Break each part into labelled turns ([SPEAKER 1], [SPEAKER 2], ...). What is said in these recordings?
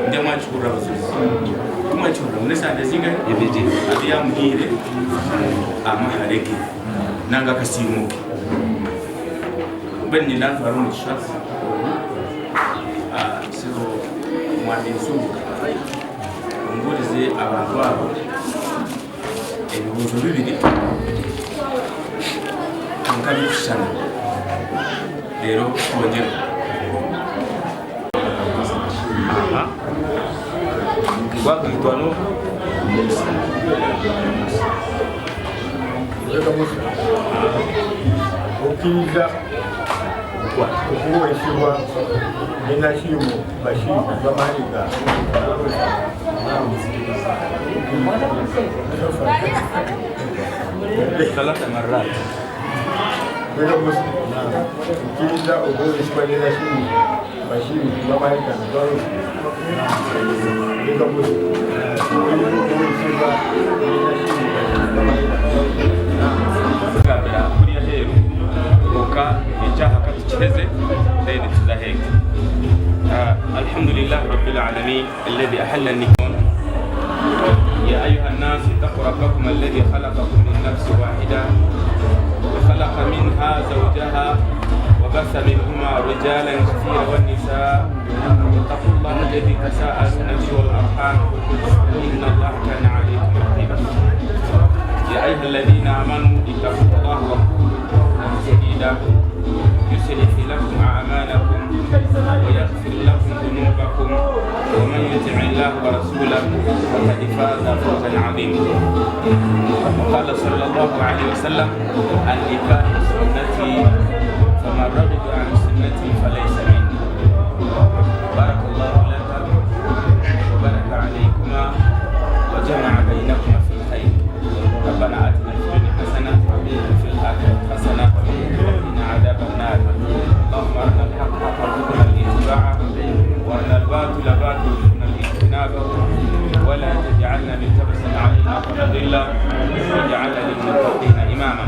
[SPEAKER 1] Ndi mwakihurira abajurizi ku mwakihurira ngu n'esande zingahi ebiri abu yamuhaire amahare ge nanga akasiimo ke mbwenu niinyenda ntware omugisha ogu sibo mwami Nsubuga ombuurize abantu abo ebibuuzo bibiri kwonka birikushushana reero twongyereho. Gwagaitwa n'oha?
[SPEAKER 2] Okiija okuhwesibwa Menashimu Bashir Bamahika.
[SPEAKER 1] Thalatha marrat.
[SPEAKER 2] Okiija okuhwesibwa Menashimu Bashir Bamahika.
[SPEAKER 1] Kugambira kuriya aheeru kwonka ekyaha ka tukiheze then tuze aheeka. Alhamdulillah Rabbil Alameen alladhi ahalla nikah Ya ayuha nnaas ittaqu rabbakum alladhi khalaqakum min nafsin wahida wa khalaqa minha zawjaha wa batha minhuma rijalan kathiran wa nisaa واتقوا الله الذي تساءلون به والارحام ان الله كان عليكم رقيبا يا ايها الذين امنوا اتقوا الله وقولوا قولا سديدا يصلح لكم اعمالكم ويغفر لكم ذنوبكم ومن يطع الله ورسوله فقد فاز فوزا عظيما وقال صلى الله عليه وسلم النكاح سنتي فمن رغب عن سنتي فليس مني بارك الله لك وبارك عليكما وجمع بينكما في الخير ربنا آتنا في الدنيا حسنة وفي الآخرة حسنة وقنا عذاب النار اللهم أرنا الحق حقا وارزقنا الاتباعه وارنا الباطل باطلا وارزقنا الاجتنابه ولا تجعلنا ملتبسا علينا فنضل واجعلنا للمتقين إماما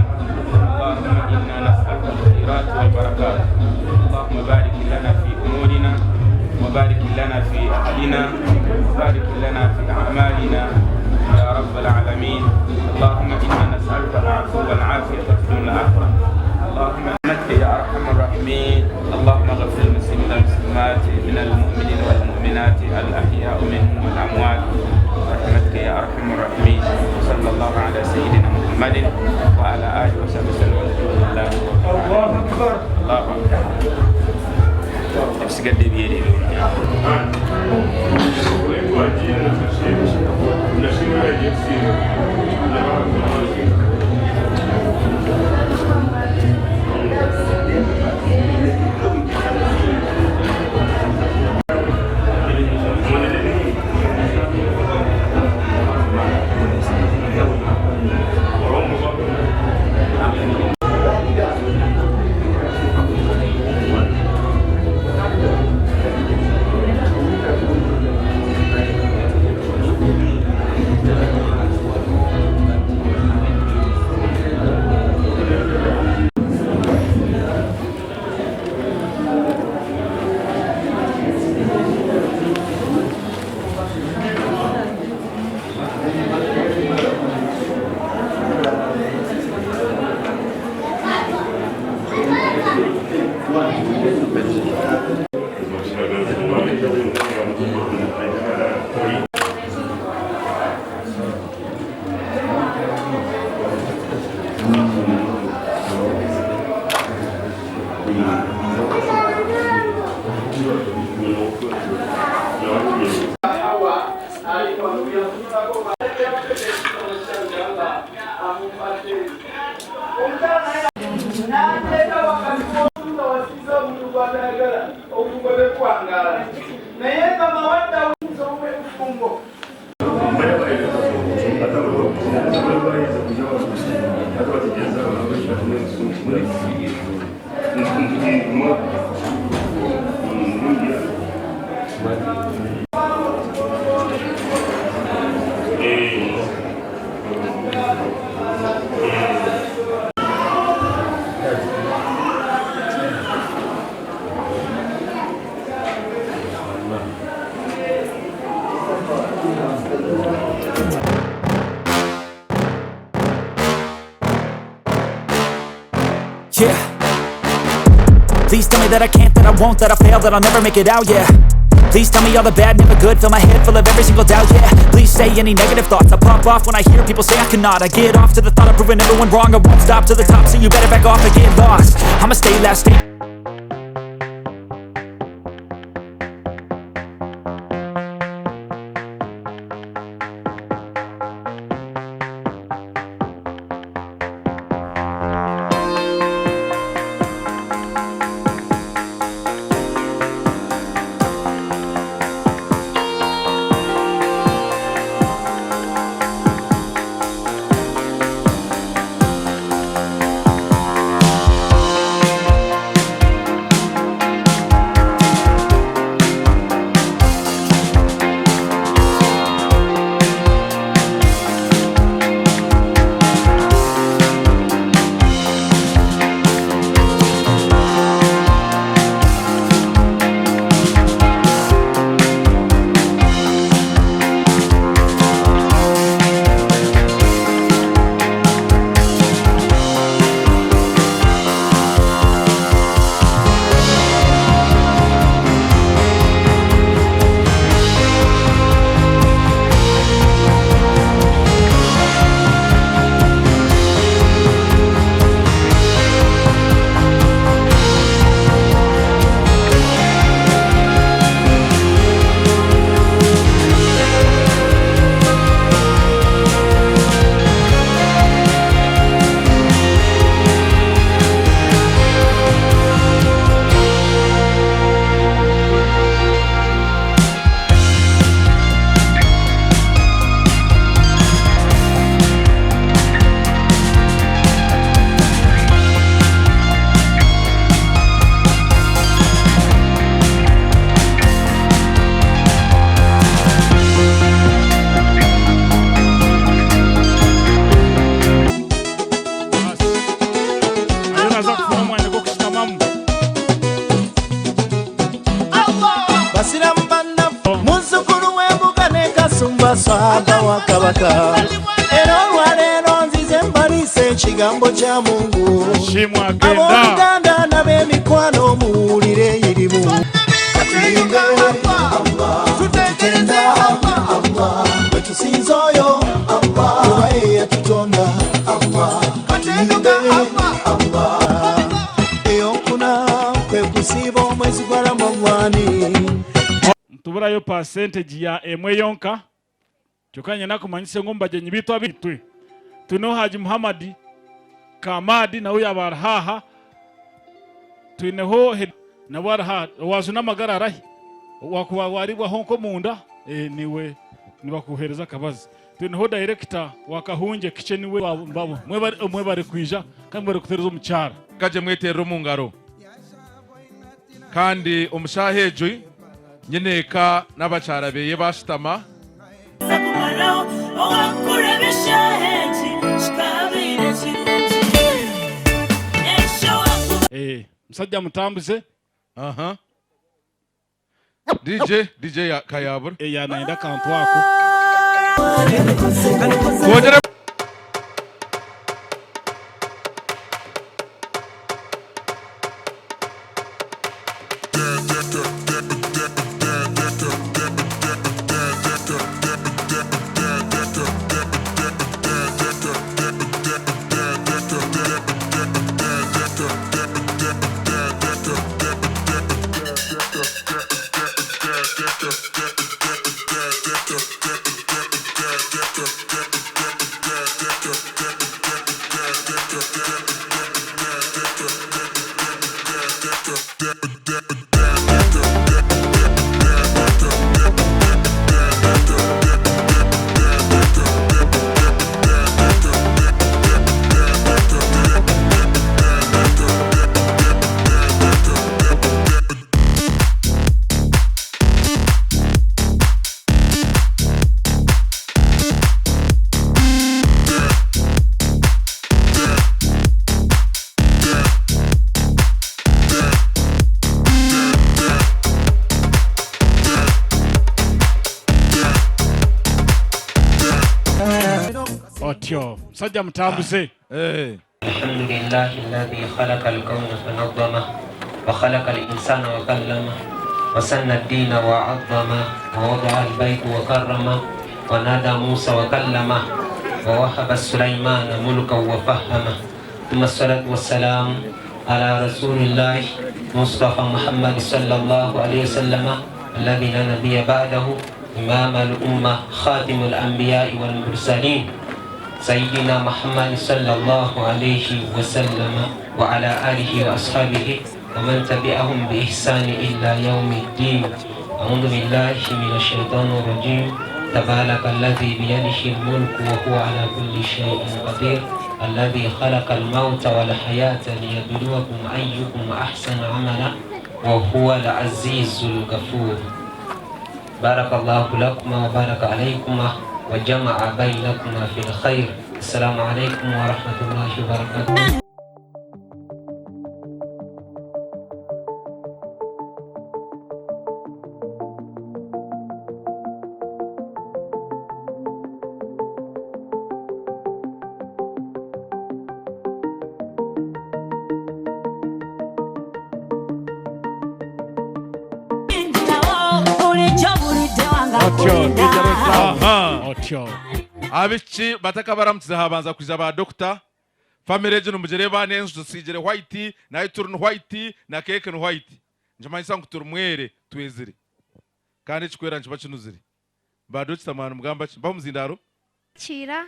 [SPEAKER 1] اللهم إنا نسألك الخيرات والبركات اللهم بارك لنا في أمورنا وبارك لنا في أهلنا وبارك لنا في أعمالنا يا رب العالمين اللهم إنا نسألك العفو والعافية في الدنيا والآخرة اللهم برحمتك يا أرحم الراحمين اللهم اغفر المسلمين والمسلمات من المؤمنين والمؤمنات الأحياء منهم والأموات برحمتك يا أرحم الراحمين وصلى الله على سيدنا محمد وعلى آله وصحبه وسلم والحمد لله الله أكبر الله أكبر ebisigadde byereere.
[SPEAKER 3] Naye nga mawadda oyinza obufumbo.
[SPEAKER 4] Yeah. Please tell me that I can't, that I won't, that I fail, that I'll never make it out, yeah. Please tell me all the bad, never good, fill my head full of every single doubt, yeah. Please say any negative thoughts, I pop off when I hear people say I cannot. I get off to the thought of proving everyone wrong, I won't stop to the top, so you better back off and get lost. I'ma stay loud, stay
[SPEAKER 5] Ariyo naaza kufuna omwanya gw'okushutamamu.
[SPEAKER 6] Basiramu bannaffe, muzzukulu w'embuga ne Kasumba Swaga wa Kabaka, era olwaleero nzize mbaliisa ekigambo kya Mungu.
[SPEAKER 5] Shimwa agenda.
[SPEAKER 6] Abooluganda n'ab'emikwano, muwulire irimu katuyimbe Allah, tutenda Allah, bwe tusinza oyo Allah, kuba ye yatutonda Allah, katuyimbe Allah. Eyokuna kwe kusiiba omwezi gwa Ramadhani.
[SPEAKER 5] Nituburayo percentage ya emwe yonka, kyonka nyenda kumanyisa ngu omu bagyenyi baitu abaitwe twineho Haji Muhammad Kamadi, nawe yaaba ari haaha. Twineho nawe ari haaha owajuna amagara arahi wakuba waribwaho nk'omunda niwe nibakuheereza akabazi. Twineho director wa Kahungye Kitchen, we mbabo omwe bari kwija kandi bari kuteereza omukyara.
[SPEAKER 7] Kagye mweterere omu ngaro. Kandi omu shaaha egyo nyineeka n'abakyara beye baashutama.
[SPEAKER 5] Musajja mutambuze.
[SPEAKER 7] Aha. DJ, DJ ya kayabura.
[SPEAKER 5] Ya nayenda akantu ako.
[SPEAKER 7] Twongyere.
[SPEAKER 5] Otyo musajja mutambuze.
[SPEAKER 7] Eh.
[SPEAKER 8] Alhamdulillahi alladhi khalaqa al-kawna fanadhamah wa khalaqa al-insana wa kallamah wa sanna ad-dina wa 'azzamah wa wada'a al-bayta wa karramah wa nada Musa wa kallamah wa wahaba Sulaimana mulkan wa fahhamah thumma as-salatu was-salam ala rasulillahi Mustafa Muhammad sallallahu alayhi wa sallama alladhi la nabiyya ba'dahu imam al-ummah khatim al-anbiya'i wal-mursalin Sayyidina Muhammad sallallahu alayhi wa sallama wa ala alihi wa ashabihi wa man tabi'ahum bi ihsani ila yawmi ddin. A'udhu billahi minash shaitani rajim. Tabaraka alladhi biyadihi al-mulku wa huwa ala kulli shay'in qadir. Alladhi khalaqa al-mawta wal hayata liyabluwakum ayyukum ahsanu amala wa huwa al-azizul ghafur. Barakallahu lakuma wa baraka alaykuma wa jama'a bainakuma fil khair. Assalamu alaikum wa rahmatullahi wa barakatuh.
[SPEAKER 5] Otyo.
[SPEAKER 7] Abaishiki batakabaramukize habanza kwija ba doctor. Family egi nimugireeba n'enju tusiigire white, nayo turi ni white na cake ni white. Nikimanyisa ngu turi mwere twezire. Kandi ekikwera nikiba kinuzire. Ba dokita mwaba nimugamba ki? Mpaho omuzindaaro.
[SPEAKER 9] Kiira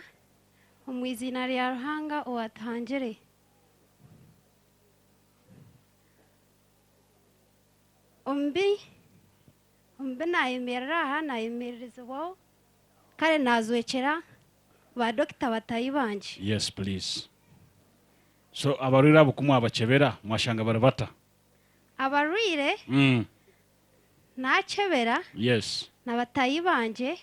[SPEAKER 9] omu iziina rya Ruhanga owatuhangire. Omu bi omu bi naayemerera aha naayemererezibwaho kare naazwekyera ba dokita bataahi bangye.
[SPEAKER 5] Yes please. So abarwaire abo ku mwabakyebera mwashanga bari bata?
[SPEAKER 9] Abarwaire naakyebera
[SPEAKER 5] Yes.
[SPEAKER 9] na bataahi bangye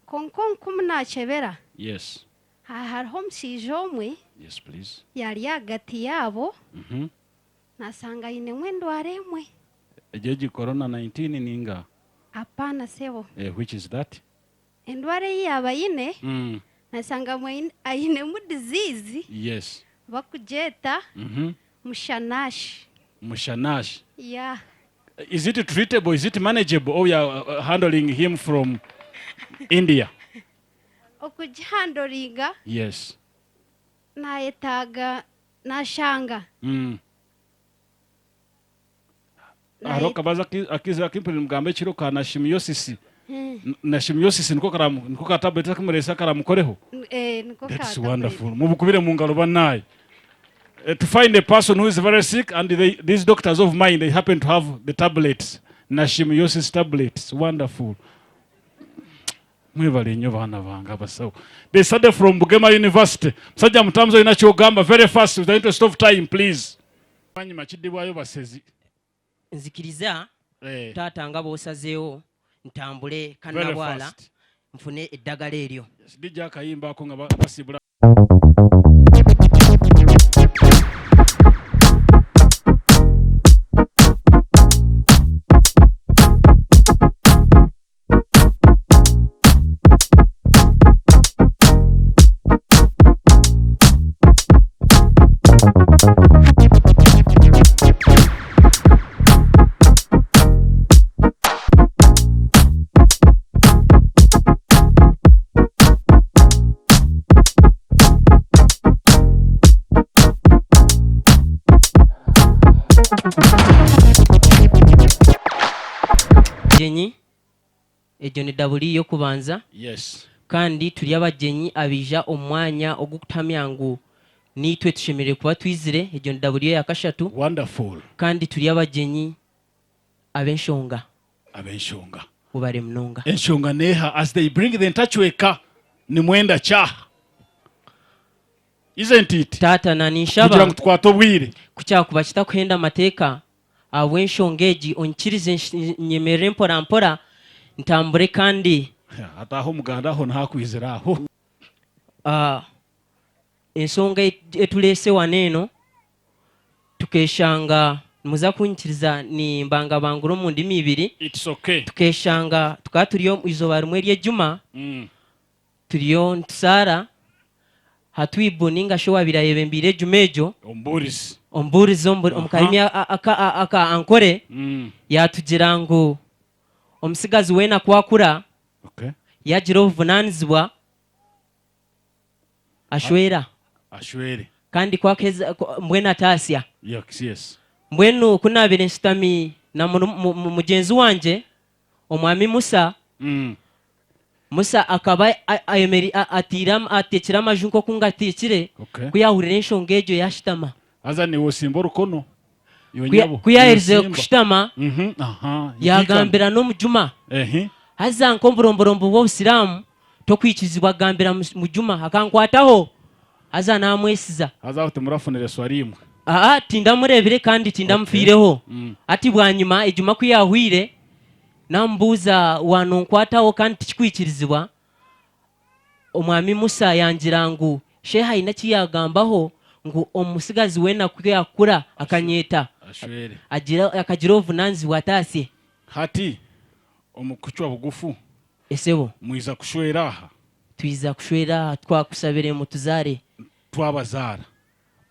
[SPEAKER 9] kwonka omu ku naakyebera
[SPEAKER 5] Yes.
[SPEAKER 9] ha hariho omushaija omwe
[SPEAKER 5] Yes please.
[SPEAKER 9] yaari ahagati yaabo naashanga ainemu endwara emwe.
[SPEAKER 5] Egyo egi corona 19 ninga?
[SPEAKER 9] Apaana sebo.
[SPEAKER 5] Eh, which is that?
[SPEAKER 9] Endwara ei yaaba aine naashanga ainemu disease
[SPEAKER 5] Yes.
[SPEAKER 9] bakugyeta mushanashi.
[SPEAKER 5] Mushanashi.
[SPEAKER 9] Yeah.
[SPEAKER 5] Is it treatable? Is it manageable? Or we are handling him from India?
[SPEAKER 9] Okugihandoringa
[SPEAKER 5] Yes.
[SPEAKER 9] nayetaaga nashanga.
[SPEAKER 5] Hariho akabazo akiza akimpurira nimugamba ekiro ka nashimiyosisi. Nashimiyosisi niko karamu niko ka tablet akimuresa karamukoreho.
[SPEAKER 9] Eh, niko
[SPEAKER 5] That's
[SPEAKER 9] ka tablet.
[SPEAKER 5] wonderful. Mubukubire mu ngaro banaye. To find a person who is very sick and they, these doctors of mine they happen to have the tablets. Nashimiyosisi tablets. Wonderful. Mwebale nnyo baana bange abasawo. They study from Bugema University. Musajja mutambuze olina ky'ogamba very fast with the interest of time please. Oluvannyuma kiddibwayo basezi.
[SPEAKER 10] Nzikiriza
[SPEAKER 5] Eh.
[SPEAKER 10] taata nga bw'osazeewo ntambule
[SPEAKER 5] Very
[SPEAKER 10] kannabwala
[SPEAKER 5] fast.
[SPEAKER 10] nfune eddagala eryo.
[SPEAKER 5] Yes, DJ akayimba ako nga basibula.
[SPEAKER 10] Bagyenyi, egyo ni daburi y'okubanza.
[SPEAKER 5] Yes.
[SPEAKER 10] Kandi turi abagyenyi abaija omu mwanya ogurikutuhamya ngu naitwe tushemereire kuba twizire, egyo ni daburi eya kashatu.
[SPEAKER 5] Wonderful.
[SPEAKER 10] Kandi turi abagyenyi ab'enshonga.
[SPEAKER 5] Ab'enshonga.
[SPEAKER 10] Mubare munonga.
[SPEAKER 5] Enshonga neeha as they bring the ntacweka nimwenda kyaha. Isn't it?
[SPEAKER 10] Taata na ninshaba
[SPEAKER 5] Kugira ngu tukwate obwire.
[SPEAKER 10] Ku kyakuba kitakuhenda amateeka, ahabw'enshonga egi onyikirize nyemerere mpora mpora ntambure kandi.
[SPEAKER 5] Hati aho Omuganda aho niho akwizire aho.
[SPEAKER 10] Enshonga etureetse wano eno tukeshanga nimuza kunyikiriza nimbangabangura omu ndimi ibiri.
[SPEAKER 5] It's okay.
[SPEAKER 10] Tukeshanga tukaba turi omu izooba rimwe ry'ejuma turiyo nitusaara. Hatwibu ninga shi owaabaire ayebembeire ejuma egyo,
[SPEAKER 5] Omubuurizi.
[SPEAKER 10] omubuurizi omu karimi aka Ankore, yaatugira ngu omutsigazi weena ku akura, yaagira obuvunaanizibwa, ashwera.
[SPEAKER 5] Ashwere.
[SPEAKER 10] Kandi ku akuheza, mbwenu ataasya.
[SPEAKER 5] Yes, yes.
[SPEAKER 10] Mbwenu ku naabaire nshutami na mugyenzi wangye, Omwami Musa, Musa akaba ateire ateekire amaju nk'oku ngateekire,
[SPEAKER 5] Okay.
[SPEAKER 10] ku yaahurira enshonga egyo yaashutama.
[SPEAKER 5] Haza niiwe osimba orukono, iwe
[SPEAKER 10] Ku
[SPEAKER 5] nyabo,
[SPEAKER 10] ku yaaherize
[SPEAKER 5] niiwe osimba.
[SPEAKER 10] kushutama,
[SPEAKER 5] Mhm, aha,
[SPEAKER 10] yaagambira n'omujuma.
[SPEAKER 5] Ehe.
[SPEAKER 10] Haza nk'oburomborombo bw'Obusiraamu, tokwikirizibwa kugambira mujuma. Akankwataho, haza naamwesiza.
[SPEAKER 5] Haza aho timurafunire swara imwe?
[SPEAKER 10] Aa, tindamureebire kandi tindamufiireho.
[SPEAKER 5] Okay.
[SPEAKER 10] Hati bwanyima ejuma ku yaahweire, Naamubuuza, Waanonkwataho kandi tikikwikirizibwa? Omwami Musa yangira ngu Sheikh haine eki yaagambaho ngu omutsigazi weena ku yaakukura akanyeeta,
[SPEAKER 5] Ashwere.
[SPEAKER 10] akagira obuvunaanizibwa ataasye.
[SPEAKER 5] Hati omu kucwa bugufu,
[SPEAKER 10] Esebo.
[SPEAKER 5] mwija kushwera aha?
[SPEAKER 10] Twija kushwera aha, twakushabire mutuzaare.
[SPEAKER 5] Twabazaara.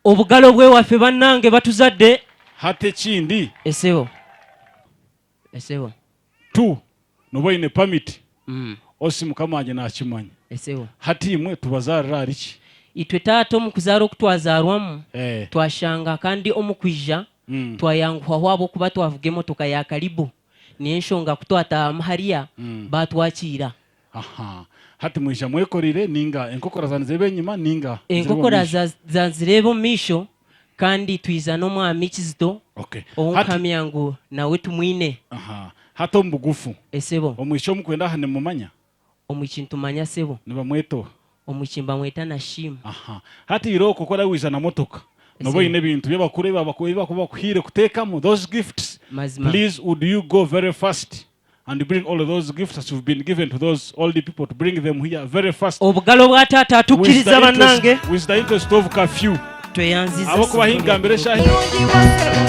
[SPEAKER 10] Obugalo bw'ewaffe bannange batuzadde.
[SPEAKER 5] Hati ekindi.
[SPEAKER 10] Esebo. Esebo.
[SPEAKER 5] Tu noba oine permit osi mukama wangye nakimanya.
[SPEAKER 10] Esebo.
[SPEAKER 5] Hati imwe tubazaarire ahari ki?
[SPEAKER 10] Itwe taata omu kuzaarwa oku twazaarwamu
[SPEAKER 5] Eh.
[SPEAKER 10] twashanga kandi omu kwija twayanguhwaho ahabw'okuba twavuga emotoka ya karibu niyo enshonga ku twataahamu hariya baatwakiira.
[SPEAKER 5] Aha. Hati mwija mwekoreire ninga enkokora za nizireeba enyima ninga nizireeba omu
[SPEAKER 10] Enkokora
[SPEAKER 5] maisho?
[SPEAKER 10] za za nizireeba omu maisho kandi twija n'omwami Kizito
[SPEAKER 5] Okay.
[SPEAKER 10] ou
[SPEAKER 5] Hati
[SPEAKER 10] nkuhamya ngu nawe tumwine.
[SPEAKER 5] Aha. Hati omu bugufu.
[SPEAKER 10] Esebo.
[SPEAKER 5] Omwishiki omukwenda aha nimumumanya?
[SPEAKER 10] Omwishiki nitumanya sebo.
[SPEAKER 5] Nibamweta oha?
[SPEAKER 10] Omwishiki nibamweta Nashim.
[SPEAKER 5] Aha. Hati irooko ku oraabe waija na motoka, nooba
[SPEAKER 10] Esebo.
[SPEAKER 5] oine ebintu by'abakuru ebi bakuba bakuhaire kuteekamu, those gifts,
[SPEAKER 10] Mazima.
[SPEAKER 5] please would you go very fast and bring all those gifts that you've been given to those old people to bring them here very fast.
[SPEAKER 10] Obugalo bwa taata
[SPEAKER 5] With the
[SPEAKER 10] atukkiriza
[SPEAKER 5] interest,
[SPEAKER 10] bannange.
[SPEAKER 5] with the interest of curfew.
[SPEAKER 10] Tweyanziza
[SPEAKER 5] Ahabw'okuba
[SPEAKER 10] Symphony
[SPEAKER 5] hingambire
[SPEAKER 10] Group.
[SPEAKER 5] eshaaha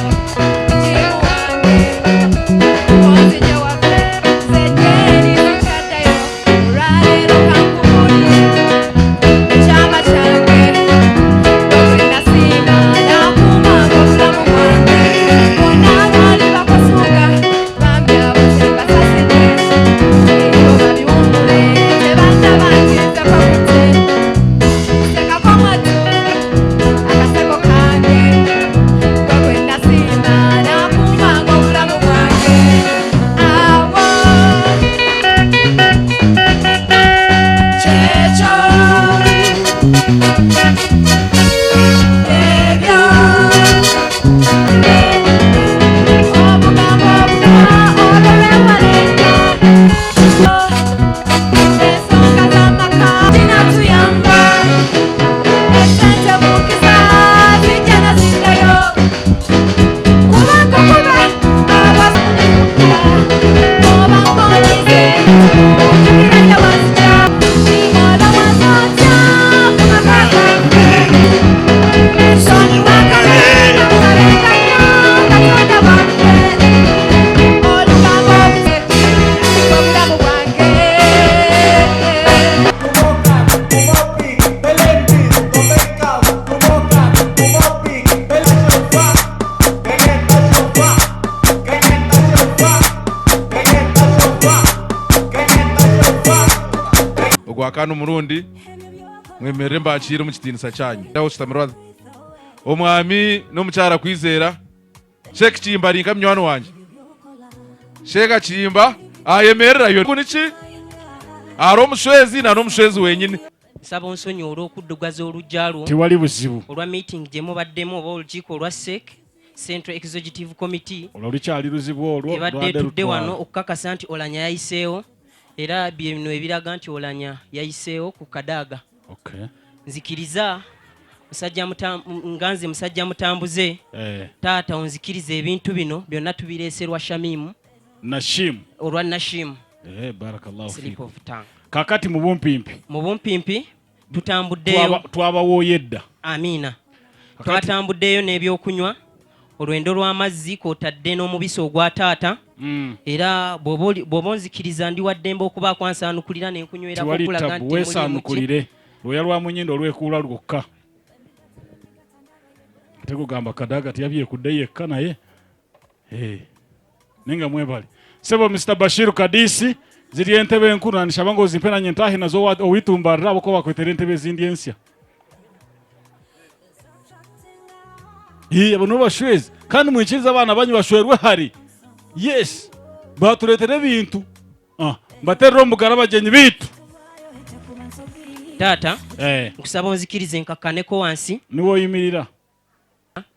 [SPEAKER 7] Ogwakaana omurundi mwemerere mbakiire omu kitiinisa kyanyu. Omwami n'omukyara Kwizera. Sheikh Kiyimba ari nka munywani wangye. Sheikh Kiyimba ayemerera yo niki? Ari omushwezi na n'omushwezi wenyine.
[SPEAKER 10] Nsaba onsonyiwe olw'okuddugaza oluggya lwo
[SPEAKER 5] Tiwali buzibu.
[SPEAKER 10] olwa meeting gye mubaddemu oba olukiiko olwa CEC, Central Executive Committee,
[SPEAKER 5] Olwo lukyali luzibu olwo
[SPEAKER 10] ebadde
[SPEAKER 5] lwade
[SPEAKER 10] etudde
[SPEAKER 5] lutwala.
[SPEAKER 10] wano okukakasa nti Olanya yayiseewo era bye bino ebiraga nti Olanya yayiseewo ku Kadaga.
[SPEAKER 5] Okay.
[SPEAKER 10] Nzikiriza musajja muta, nga nze musajja mutambuze
[SPEAKER 5] Eh.
[SPEAKER 10] taata onzikirize ebintu bino byonna tubireese lwa Shamimu
[SPEAKER 5] Nashim.
[SPEAKER 10] olwa Nashim.
[SPEAKER 5] Eh, barakallahu
[SPEAKER 10] Slip
[SPEAKER 5] fikum.
[SPEAKER 10] of tongue.
[SPEAKER 5] Kakati mu bumpimpi.
[SPEAKER 10] Mu bumpimpi tutambuddeyo.
[SPEAKER 5] Twabawooye dda.
[SPEAKER 10] Amiina. Twatambuddeyo n'ebyokunywa, olwendo lw'amazzi kw'otadde n'omubisi ogwa taata. Era bw'oba onzikiriza ndi wa ddembe okubaako ansaanukulira ne nkunywerako
[SPEAKER 5] Tewali
[SPEAKER 10] okulaga
[SPEAKER 5] ttabu,
[SPEAKER 10] nti temuli muki.
[SPEAKER 5] weesaanukulire. Rwoya rwa munyindo rwekuura rwokka. Ate kugamba Kadaga tiyabyekudde yekka naye eh, ninga mwebale. Sebo Mr Bashir Kadisi ziri entebe enkuru nanishaba ngu ozimpe nanye ntaahe nazo owitumbarira ahabw'okuba bakwetera entebe ezindi ensya. Ii, abo nibo bashwezi kandi mwikirize abaana banyu bashwerwe hare. Yes, batureetera ebintu. Ah, mbaterere omu bugaro abagyenyi baitu.
[SPEAKER 10] Taata,
[SPEAKER 5] Eh.
[SPEAKER 10] nkusaba onzikirize nkakkaneko wansi.
[SPEAKER 5] Niwe oyimirira.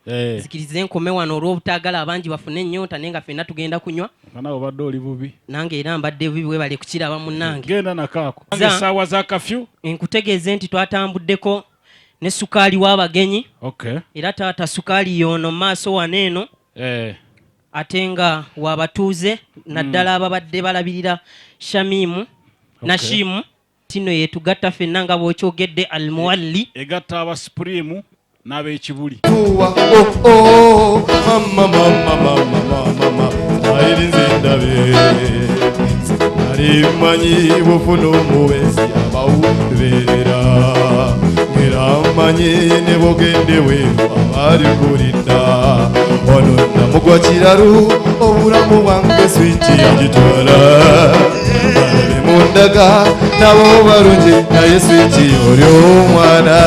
[SPEAKER 5] Eh.
[SPEAKER 10] Nzikirize nkome wano olw'obutaagala abangi bafune ennyonta naye nga ffenna tugenda kunywa.
[SPEAKER 5] Nga nawe obadde oli bubi.
[SPEAKER 10] Nange era mbadde bubi webale kukiraba munnange.
[SPEAKER 5] Genda nako ako. Essaawa za kafyu.
[SPEAKER 10] Nkutegeeze nti twatambuddeko ne sukaali w'abagenyi.
[SPEAKER 5] Okay.
[SPEAKER 10] Era taata sukaali y'ono mu maaso wano eno.
[SPEAKER 5] Eh.
[SPEAKER 10] Ate nga w'abatuuze naddala ababadde balabirira Shamimu
[SPEAKER 5] Okay.
[SPEAKER 10] Nashimu tino yetugatta ffenna nga bw'okyogedde Al-Muwalli.
[SPEAKER 5] Egatta aba Supreme n'ab'ekibuli.
[SPEAKER 11] Oh, oh, mama, mama, mama, mama, mama, ayiri nze ndabye nali mmanyi bufuna omubeezi abawubeerera era mmanyi ne bugende bweru abali kulinda ono namugwa kiralu obulamu bwange swiki yagitwala balabe mundaga nabo balungi naye swiki oli omwana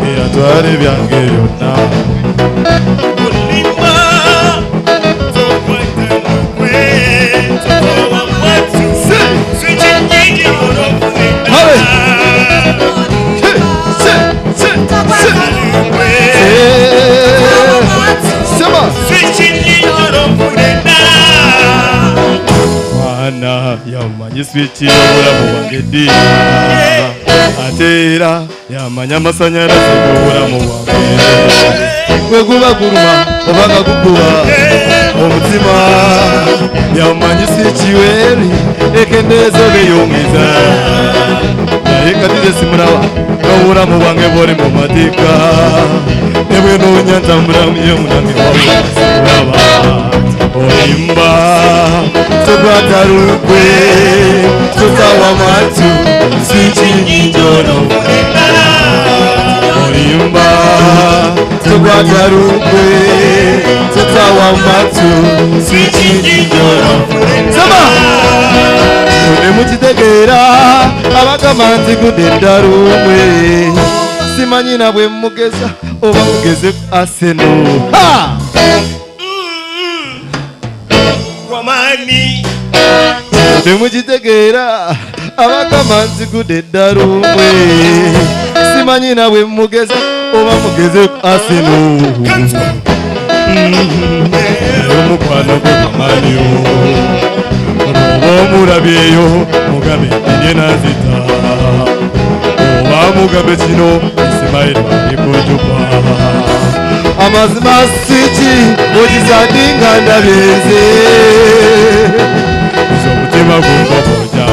[SPEAKER 11] eyatwala ebyange byonna. Mwana yamanyi swiki y'obulamu bwange ddiya ate era yamanya amasanyalaze g'obulamu bwange bwe guba guluma oba nga gukuba omutima yamanyi sikiweri ekendeeza beyongeza naye kati nze simulaba n'obulamu bwange buli mu mateeka ne bwe noonya ntambula yo munange wabula simulaba olimba tokwata lukwe totawa matu sikinyinjono olimba tokwata lukwe totawa matu sikinyinjono sema nemukitegeera abagamba nti gudde eddalumwe simanyi na bwe mugeza oba mugeze ku Arsenal. Ha!
[SPEAKER 12] Wamani.
[SPEAKER 11] Temukitegeera abagamba nti gudde eddalumwe simanyi na bwe mugeza oba mugeze ku Arsenal. Omukwano gwe gwamaniyo oba omulabyeyo mugambe nti nazita oba mugambe kino Isimaili ali ku njuba amazima siki ogisandi nga ndabyenze nze omutima gumva koja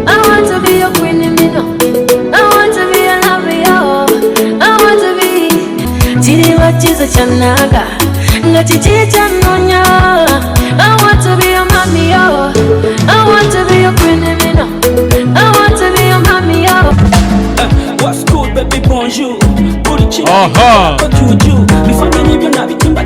[SPEAKER 13] I want to be your queen, me no. I want to be your lover, yo. I want to be Chiriwa chizo chanaga, nga chichi chanonya. I want to be your mommy, yo. I want to be your queen, me no. I want to be your mommy, yo.
[SPEAKER 14] What's good, baby? Bonjour. Booty chick.
[SPEAKER 5] Aha.
[SPEAKER 14] Juju. Before me, you na bitimba.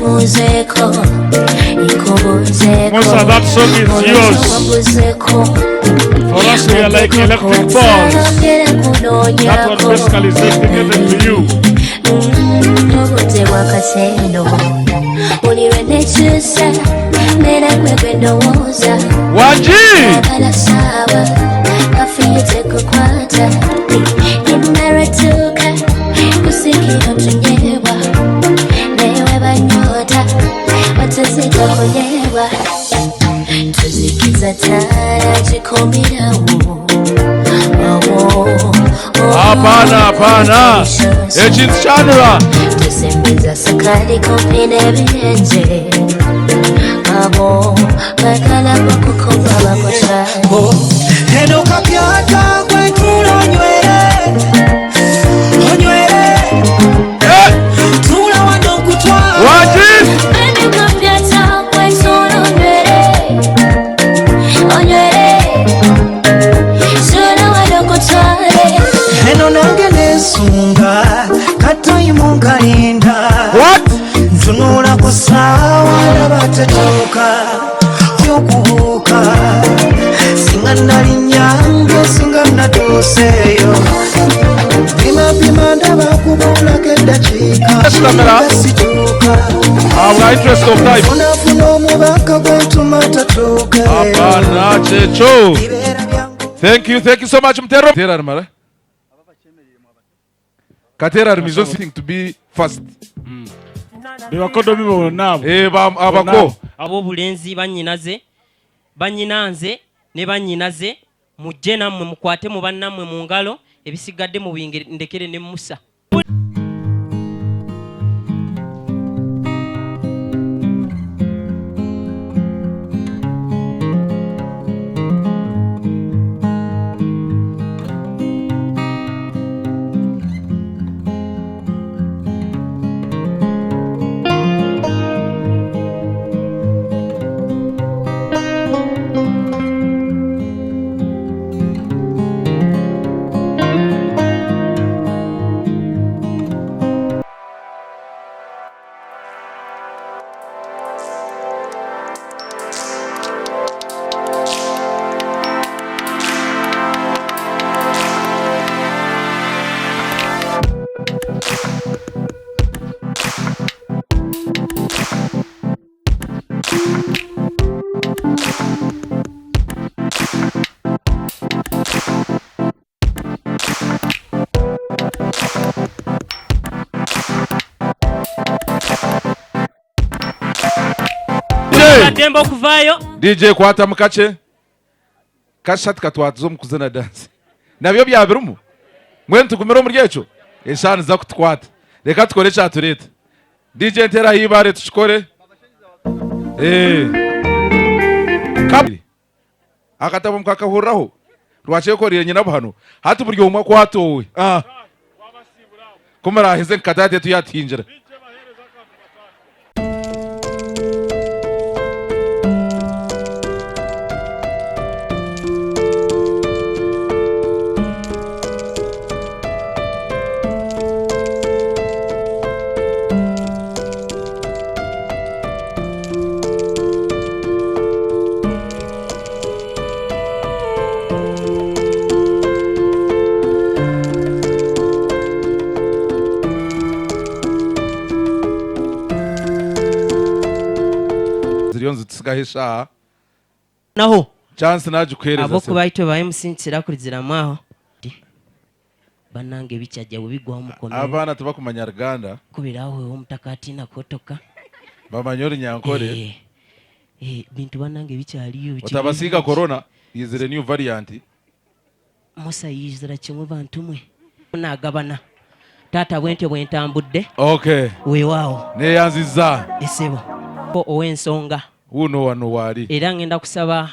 [SPEAKER 13] ntuuzeeko nkubuuzeeko
[SPEAKER 5] Musa, that song is yours.
[SPEAKER 13] Wambuzeeko
[SPEAKER 5] For us, we are like electric balls. That one basically is dedicated to you.
[SPEAKER 13] Obudde bwakatendo buli lwe nekyusa mbeera gwe gwe ndowooza
[SPEAKER 7] Wangi!
[SPEAKER 13] Agala saawa kafiyite kukwata ninaratuuka kusikira otunyebwa newe banyota batazija kunyebwa tuzikiza taala gikomirawo awo
[SPEAKER 7] Hapana, hapana. Ekintu kyanura.
[SPEAKER 13] Tusemeza sukari kumpi n'ebirenje abo bagala bakukoba bakukyalo
[SPEAKER 6] Eno kapyata gwe tula onywere onywere tula wano nkutwala
[SPEAKER 13] Eno kapyata gwe tula onywere onywere tula wano nkutwale
[SPEAKER 6] eno nange nesunga katayimu nkalinda ntunula ku ssaawa ndaba tetuuka yokubuuka singa nali nyange singa natuuseeyo pimapima ndaba kubulako eddakiika situuka
[SPEAKER 7] Our interest of time.
[SPEAKER 6] funafuna omubaka gwentuma tatuuka
[SPEAKER 7] Hapana, kyekyo. Thank you, thank you so much Mutero. Katera arimara. Katera arimizo sitting to be first.
[SPEAKER 5] Bebakodomi bonna abo.
[SPEAKER 7] Eh, ba abako.
[SPEAKER 10] Ab'obulenzi bannyinaze bannyinanze ne bannyinaze mujje nammwe mukwate mu bannammwe mu ngalo ebisigadde mubindekere ne Musa. Katemba okuvaayo.
[SPEAKER 7] DJ kwata mukakye. Kashati katwatuza omu kuzina dance. Nabyo byabirimu. Mbwenu tugumire omuri ekyo. Eshaaha niza kutukwata. Reka tukore ekyatureeta. DJ nteera aha ibaare tukikore. Eh. Ka- Akatabo mukakahuriraho. Rwakyekoreire nyina buhano. Hati buri omwe akwata owe. Ah. Ku muraaheze nka taata tuyatuhingira. Ziriyo nizitutsigaho eshaaha.
[SPEAKER 10] Naho.
[SPEAKER 7] Chance nagikuheereza
[SPEAKER 10] Ahabw'okuba itwe ba MC nitukira kurugiramu aho. Banange bikyajja bwe bigwaho mukomere.
[SPEAKER 7] Abaana tibakumanya Ruganda.
[SPEAKER 10] Ku birahweho omutakatiina kuhotoka.
[SPEAKER 7] Bamanya Orunyankore.
[SPEAKER 10] Eh, eh, bintu banange bikyariyo bikiri
[SPEAKER 7] Otabasiiga
[SPEAKER 10] bingi.
[SPEAKER 7] corona, yaizire new variant.
[SPEAKER 10] Musa yaizira kimwe bantu mwe. Nagabana. Taata bwentyo bwentambudde.
[SPEAKER 7] Okay.
[SPEAKER 10] Weewaawo.
[SPEAKER 7] Neeyanzizza.
[SPEAKER 10] Esebo. Ko ow'ensonga.
[SPEAKER 7] Wuuno wano waali.
[SPEAKER 10] Era ngenda kusaba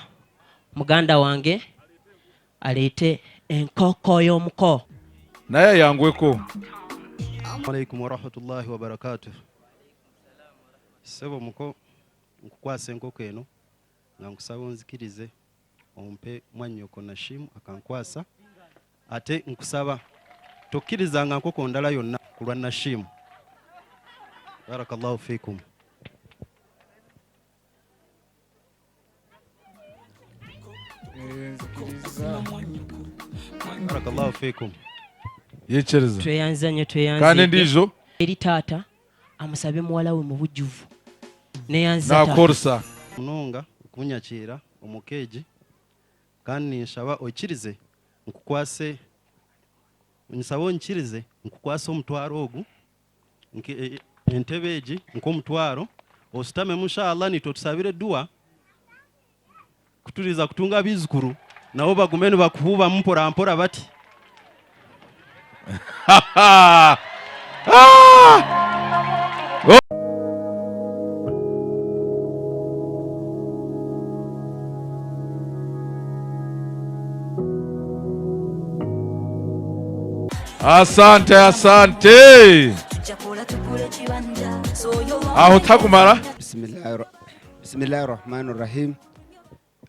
[SPEAKER 10] muganda wange aleete enkoko y'omuko.
[SPEAKER 7] Naye ayangweko.
[SPEAKER 12] Alaikum warahmatullahi wabarakatuh. Ssebo muko nkukwasa enkoko eno nga nkusaba onzikirize ompe mwannyoko Nashim akankwasa ate nkusaba tokkirizanga nkoko ndala yonna ku lwa Nashim. Barakallahu fikum. Barakallahu fikum.
[SPEAKER 7] Yikiriza.
[SPEAKER 10] Tweyanza nnyo tweyanzeege.
[SPEAKER 7] Kandi endiijo?
[SPEAKER 10] Eri taata amusabe muwala we mubujjuvu. Neyanziza taata.
[SPEAKER 7] Nakorsa.
[SPEAKER 12] Munonga okunyakiira omu ka egi kandi ninshaba oikirize nkukwase ninsaba onkirize nkukwase omutwaro ogu entebe egi nk'omutwaro oshutamemu inshallah naitwe otushabire eduwa kuturiza kutunga abaijukuru nabo bagume nibakuhuubamu mpora mpora bati.
[SPEAKER 7] Asante asante. Aho takumara.
[SPEAKER 15] Bismillah Rahman Rahim.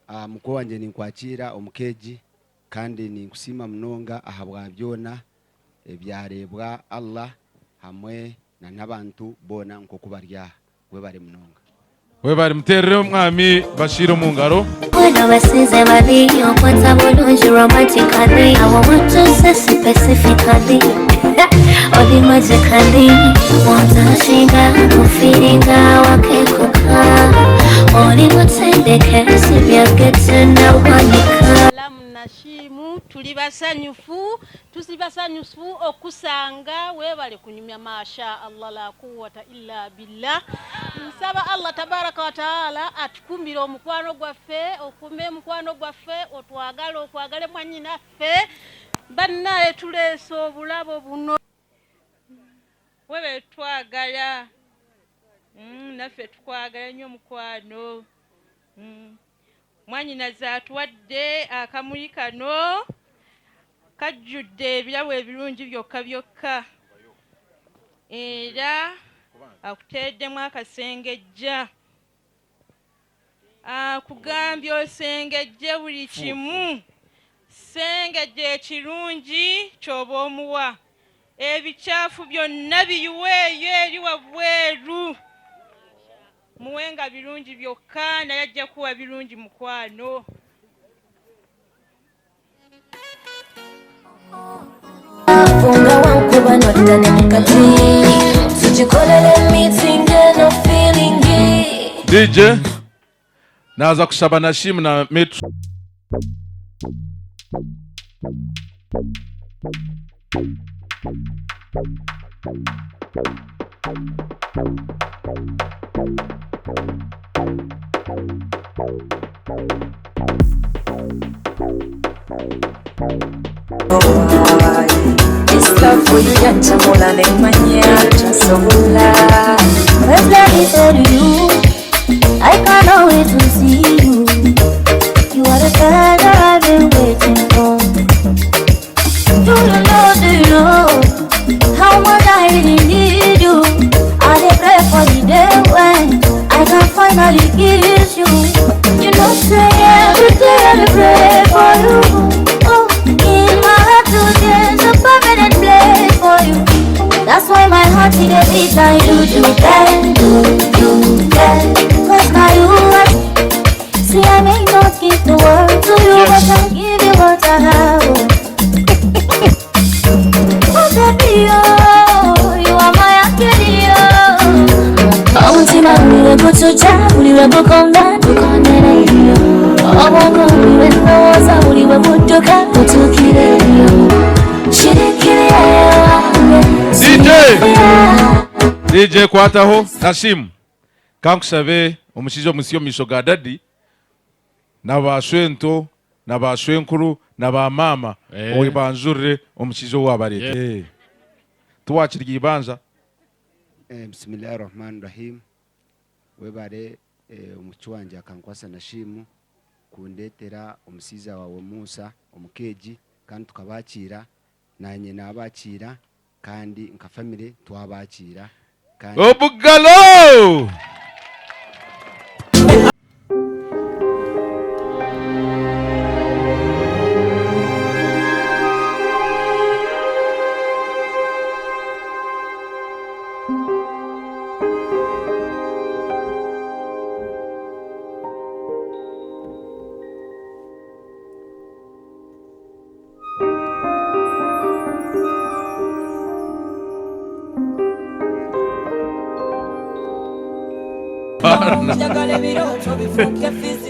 [SPEAKER 15] Ah, mukuru wangye ninkwakira omu keegi kandi ninkusiima munonga ahabwa byona ebyareebwa Allah hamwe na n'abantu boona nk'oku bari aha. Webare munonga.
[SPEAKER 7] Webare muterere omwami Bashir omu ngaro.
[SPEAKER 13] Bano basize babi okwata bulungi romantically awo wetuse specifically oli magically wantashinga kufiringa wakekuka oli mutendeke sibyagete nawanika.
[SPEAKER 16] Nashimu tuli basanyufu tuli basanyufu okusanga webale kunyumya masha Allah la quwwata illa billah. Nsaba Allah tabaraka wa taala atukumbire omukwano gwaffe, okume omukwano gwaffe, otwagale okwagale mwanyinaffe. Bannaye tuleese obulabo buno.
[SPEAKER 17] Webale twagala. Naffe tukwagala nnyo mukwano. Mwanyinaze atuwadde akamuli kano kajjudde ebirabo ebirungi byokka byokka, era akuteereddemu akasengejja, akugambye osengejje buli kimu, sengejja ekirungi ky'oba omuwa, ebikyafu byonna biyiweeyo eri wabweru, muwe nga birungi byokka, naye ajja kuwa birungi mukwano.
[SPEAKER 13] Funga wankuba nodda ne mukati tugikolere meeting eno feeling.
[SPEAKER 7] DJ naza kushaba Nashim na Metro.
[SPEAKER 13] This love for you yantamula nemanya tasobola. First let me tell you, I cannot wait to see you. You are the kind that I've been waiting for. Do you know, do you know how much I really need you? I dey pray for the day when I can finally kiss you. You know, say every day I dey pray for you. Oh, in my heart today is a permanent place for you. That's why my heart it dey beat like do do bang, do do bang. 'Cause now you are. See, I may not give the world to you, but I'll give you what I have. Oh, baby, oh, you are my angel, oh. Omutima guliwe gutuja, guliwe gukonda, gukondereyo. Obwongo buliwe ndowooza, buliwe budduka, butuukireyo. Kirikirireyo wange.
[SPEAKER 7] DJ! DJ kwataho Nashim. Kankushabe omushaija omusya omu maisho ga dadi na ba shwento na ba shwenkuru na ba maama obanjurire omushaija ou wabareeta. Tiwakirya eibanja.
[SPEAKER 15] Bismillahi Rahman Rahim. Webare omuci wangye akankwasa Nashimu kundetera omushaija wawe Musa omukeegi kandi tukabakiira, nanye nabakiira kandi nka family twabakiira. Kandi
[SPEAKER 7] Obugalo!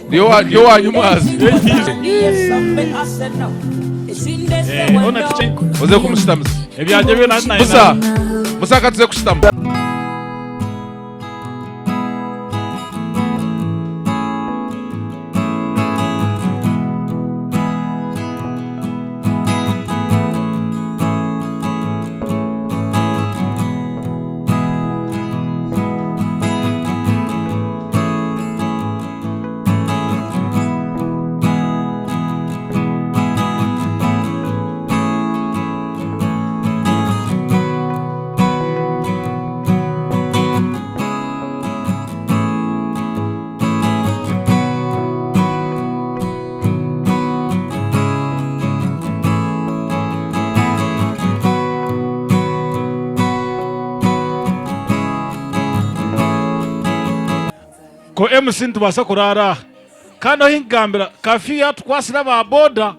[SPEAKER 7] Ndi owanyu mwazi. Oze kumushitamisa.
[SPEAKER 5] Ebyangye byona
[SPEAKER 7] Musa, Musa ka tuze kushitama.
[SPEAKER 5] Ko MC nitubaasa kuraara aha kandi ahu nkugambira curfew yatukwasire aba boda.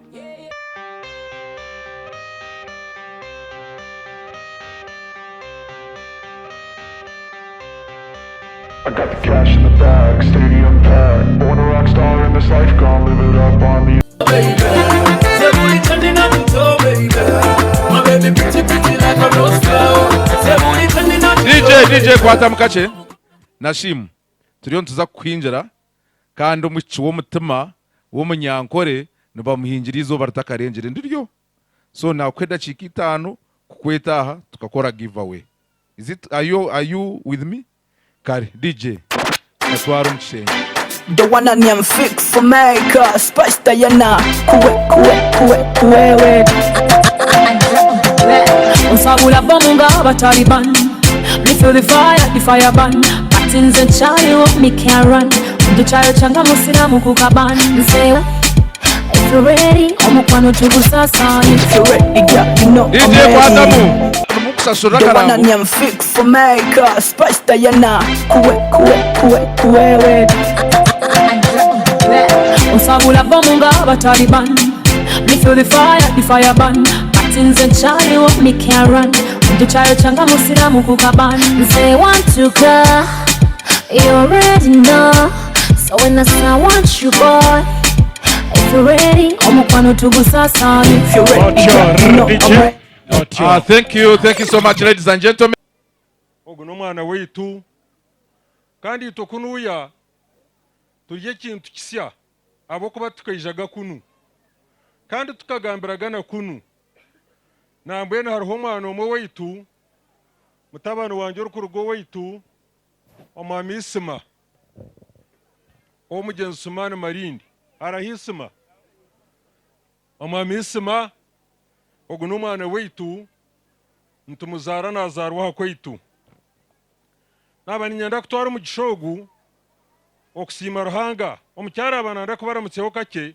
[SPEAKER 18] I got the cash in the bag, stadium packed. Born a rock star in this life, gon' live it up on the.
[SPEAKER 7] DJ DJ kwata mukakye Nashim turiyo nituza kukuhingira kandi omwishiki w'omutima w'omunyankore nibamuhingira eizooba ritakarengire ndiryo so nakuha edakiika itaano kukweta aha tukakora give away is it are you, are you with me kare DJ katware omu kishengye.
[SPEAKER 14] The one and name fix for maker Spice Diana Kuwe kuwe kuwe kuwewe
[SPEAKER 13] Onsabula bomu nga abataliban Me feel the fire, the fire burn But nze nkyaliwo me can't run Nduchayo changa musiramu kukaban Nze if you're ready omukwano tugusasanye
[SPEAKER 14] If you're ready girl you know I'm
[SPEAKER 7] DJ
[SPEAKER 14] ready
[SPEAKER 7] kwatamu mukusashurira
[SPEAKER 14] The one and
[SPEAKER 7] akarango
[SPEAKER 14] name fix for maker Spice Diana Kuwe kuwe kuwe kuwewe
[SPEAKER 13] Onsabula bomu nga abataliban Me feel the fire, the fire burn But nze nkyaliwo me can't run Nduchayo changa musiramu kukaban
[SPEAKER 19] Nze want to go, you already know. So when I say I want you, boy, if you're ready,
[SPEAKER 13] omukwano tugusasanye
[SPEAKER 14] If you're ready girl you know I'm ready
[SPEAKER 7] Ah, thank you thank you so much ladies and gentlemen
[SPEAKER 20] Ogu n'omwana waitu kandi itwe kunuya turi ekintu kisya ahabw'okuba tukaijaga kunu kandi tukagambiragana kunu nambwenu hariho omwana omwe waitu mutabani wangye orikuruga owaitu omwami Isima ow'omugyenzi Sumani Marindi hariho Isima omwami Isima ogu n'omwana waitu nitumuzaara nazaarwa aha kwaitu naaba niinyenda kutwara omugisha ogu okusiima Ruhanga omukyara aba nanda kubaramutseho kakye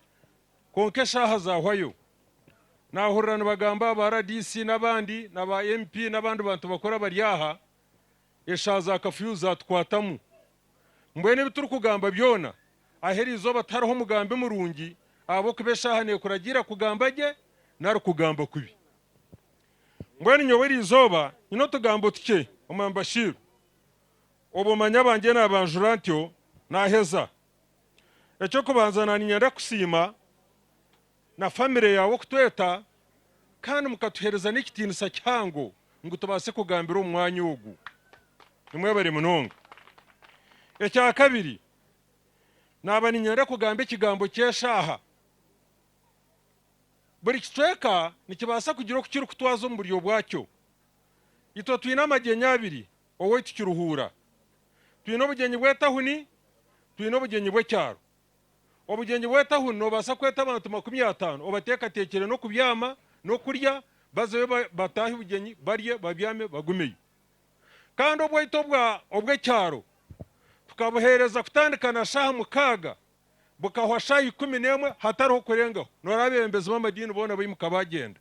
[SPEAKER 20] kwonka eshaaha zahwayo nahurira nibagamba aba RDC n'abandi na ba MP n'abandi bantu bakuru abari aha eshaaha za kafuyu zatukwatamu mbwenu ebi turikugamba byona ahu eriizooba tihariho omugambi murungi ahabw'okuba eshaaha neekuragiira kugamba gye nari kugamba kubi mbwenu nyowe eriizooba nyine otugambo tukye omwami Bashir obwo manya abangye nabanjura ntyo naheza eky'okubanza naniinyenda kusiima na famire yaawe okutweta kandi mukatuheereza n'ekitiinisa kihango ngu tubaase kugambira omu mwanya ogu nimwebare munonga ekya kabiri naaba niinyenda kugamba ekigambo ky'eshaaha buri kicweka nikibaasa kugira oku kirikutwaza omu buryo bwakyo itwe twine amagyenyi abiri owaitu Kiruhura twine obugyenyi bw'etahuni twine obugyenyi bw'ekyaro obugyenyi bw'etahuni noobaasa kweta abantu 50 obateekateekyere n'okubyama n'okurya bazeyo bataahe obugyenyi barye babyame bagumeyo kandi obwaitu obw'ekyaro tukabuheereza kutandika na shaaha 6 bukahwa shaaha 11 hatariho kurengaho noreeba abeebembezi b'amadiini boona baimuka bagyenda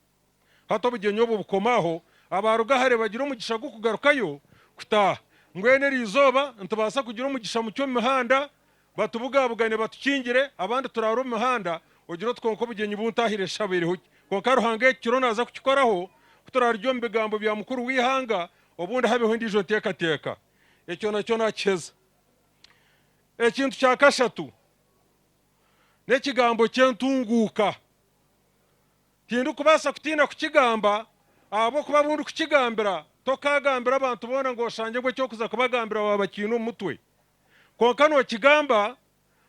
[SPEAKER 20] hati obugyenyi obu bukoma aho abaruga hare bagira omugisha gw'okugarukayo kutaaha mbwenu eriizooba nitubaasa kugira omugisha mukye omu mihanda batubugabugane batukingire abandi turaare omu mihanda ogire oti kwonka obugyenyi buntahire shabaireho ki kwonka Ruhanga eki kiro naaza kukikoraho ku turarugye omu bigambo bya mukuru w'eihanga obundi habeho endiijo nteekateeka ekyo nakyo nakiheza. Ekintu kya kashatu n'ekigambo ky'entunguuka. Tindikubaasa kutiina kukigamba ahabw'okuba abu ndikukigambira tokaagambira abantu boona ngu oshangye ngu eky'okuza kubagambira waaba bakiine omu mutwe. Kwonka nookigamba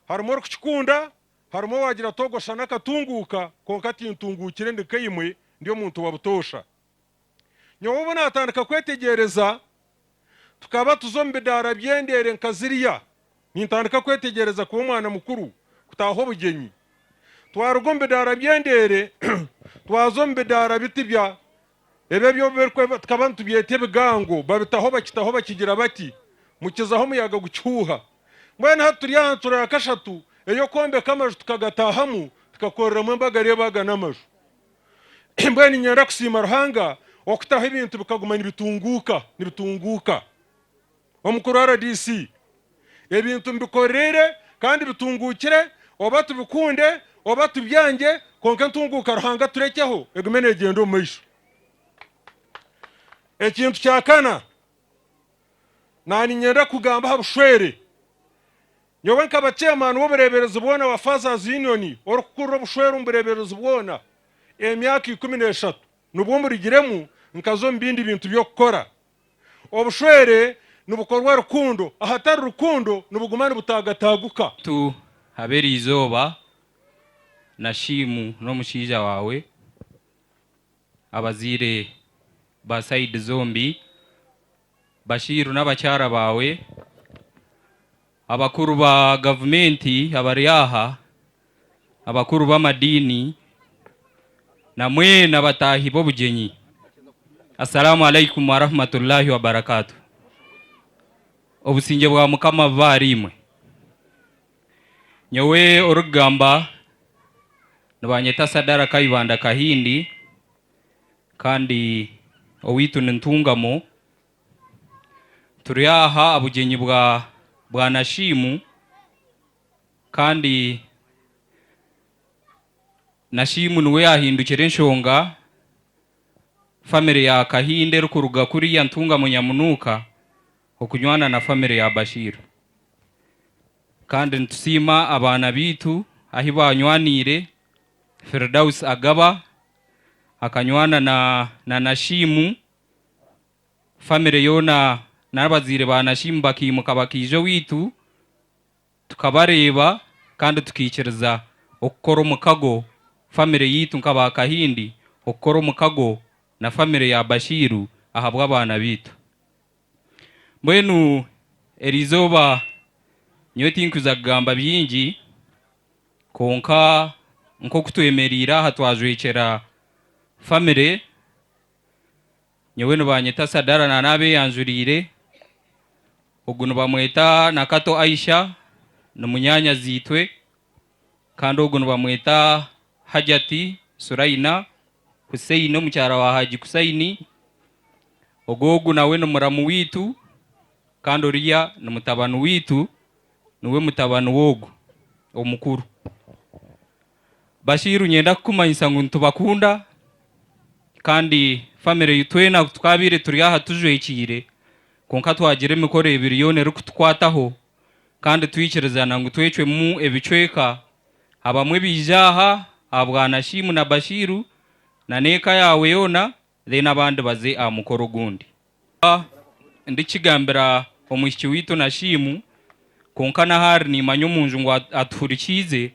[SPEAKER 20] harimu orikukikunda, harimu owaagira ati ogwo shana akatunguuka kwonka tintunguukire ndi nkaimwe ndi omuntu wa butoosha. Nyowe obu naatandika kwetegyereza, tukaba tuza omu bidaara by'endeere nka ziriya, nintandika kwetegyereza kuba omwana mukuru, kutaaha obugyenyi. Twaruga omu bidaara by'endeere, twaza omu bidaara biti bya ebi ebi tukaba nitubyeta ebigango, babitaho bakitaho bakigira bati, mukizaho omuyaga gukihuuha. Mbwenu hati turi aha ncuro ya kashatu ey'okwombeka amaju tukagataahamu, tukakoreramu embaga reeba aga n'amaju. Mbwenu niinyenda kusiima Ruhanga okutaho ebintu bikaguma nibitunguuka, nibitunguuka. Omukuru rdc, ebintu mubikoreire kandi bitunguukire oba tubikunde oba tubyangye kwonka entunguuka Ruhanga aturekyeho egume neegyenda omu maisho. Ekintu kya kana, naaniinyenda kugamba aha bushwere. Nyowe nkaba chairman w'obureeberezi bwona wa Fathers Union orikukurira obushwere omu bureeberezi bwona emyaka 13 nibwo mburugiremu nkaza omu bindi bintu by'okukora. Obushwere nibukorwa rukundo, ahatari rukundo nibuguma nibutaagataguka.
[SPEAKER 1] Tu habe eriizooba na Shimu n'omushaija waawe, abazaire ba sayidi zombi, Bashiru n'abakyara baawe, abakuru ba gavumenti abari aha, abakuru b'amadiini na mwena abataahi b'obugyenyi. Assalamu alaikum warahmatullahi wabarakatuh. Obusingye bwa Mukama bube ahariimwe. Nyowe orikugamba nibanyeta Sadara Kayibanda Kahindi. Kandi owaitu ni Ntungamo. Turi aha aha bugyenyi bwa bwa Nashimu kandi Nashimu niwe yaahindukire enshonga famire ya Kahinda erikuruga kuriya Ntungamo Nyamunuuka okunywana na famire ya Bashir. Kandi nitusiima abaana baitu ahi baanywaniire, Firdaus Agaba akanywana na na Nashimu, famire yoona n'abazaire ba Nashimu bakaimuka bakaija owaitu tukabareeba kandi tukaikiriza okukora omukago famire yaitu nk'aba Kahindi okukora omukago na famire ya Bashiru ahabw'abaana baitu. Mbwenu eriizooba nyowe tinkuza kugamba bingi kwonka nk'oku twemereire aha twajwekyera famire, nyowe nibanyeta Sadara na n'abeeyanjuriire, ogu nibamweta Nakato Aisha ni munyaanyazi-itwe kandi ogu nibamweta Hajati Suraina Hussein omukyara wa Haji Kusaini, ogu ogu nawe ni muramu waitu kandi oriya ni mutabani waitu, niwe mutabani w'ogu omukuru. Bashiru nyenda kukumanyisa ngu nitubakunda kandi family twena tukabaire turi aha tujwekiire kwonka twagira emikoro ebiri yoona erikutukwataho kandi twikirizana ngu twecwemu ebicweka Abamwe baija aha ahabwa Nashimu na Bashiru na n'eka yaawe yoona then abandi baze aha mukoro ogundi. Ndikigambira omwishiki waitu Nashimu kwonka n'ahaari nimanya omunju ngu atuhurikiize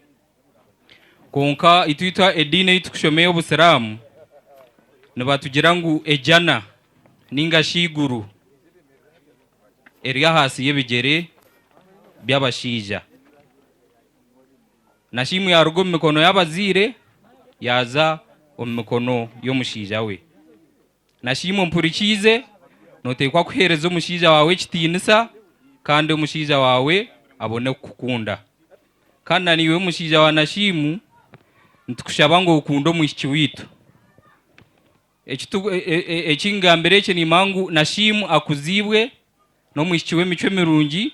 [SPEAKER 1] kwonka itwe itwe ediini ei turikushoma ey'obusiraamu nibatugira ngu ejana ninga shi eiguru eri ahaasi y'ebigyere by'abashaija. Nashimu yaaruga omu mikono y'abazaire yaaza omu mikono y'omushaija we. Nashimu ompurikiize, nooteekwa kuheereza omushaija waawe ekitiinisa kandi omushaija waawe abone kukukunda. Kandi na naiwe mushaija wa Nashimu, nitukushaba ngu okunde omwishiki waitu. Eki ngambire eki nimanya ngu Nashimu akuziibwe n'omwishiki w'emicwe mirungi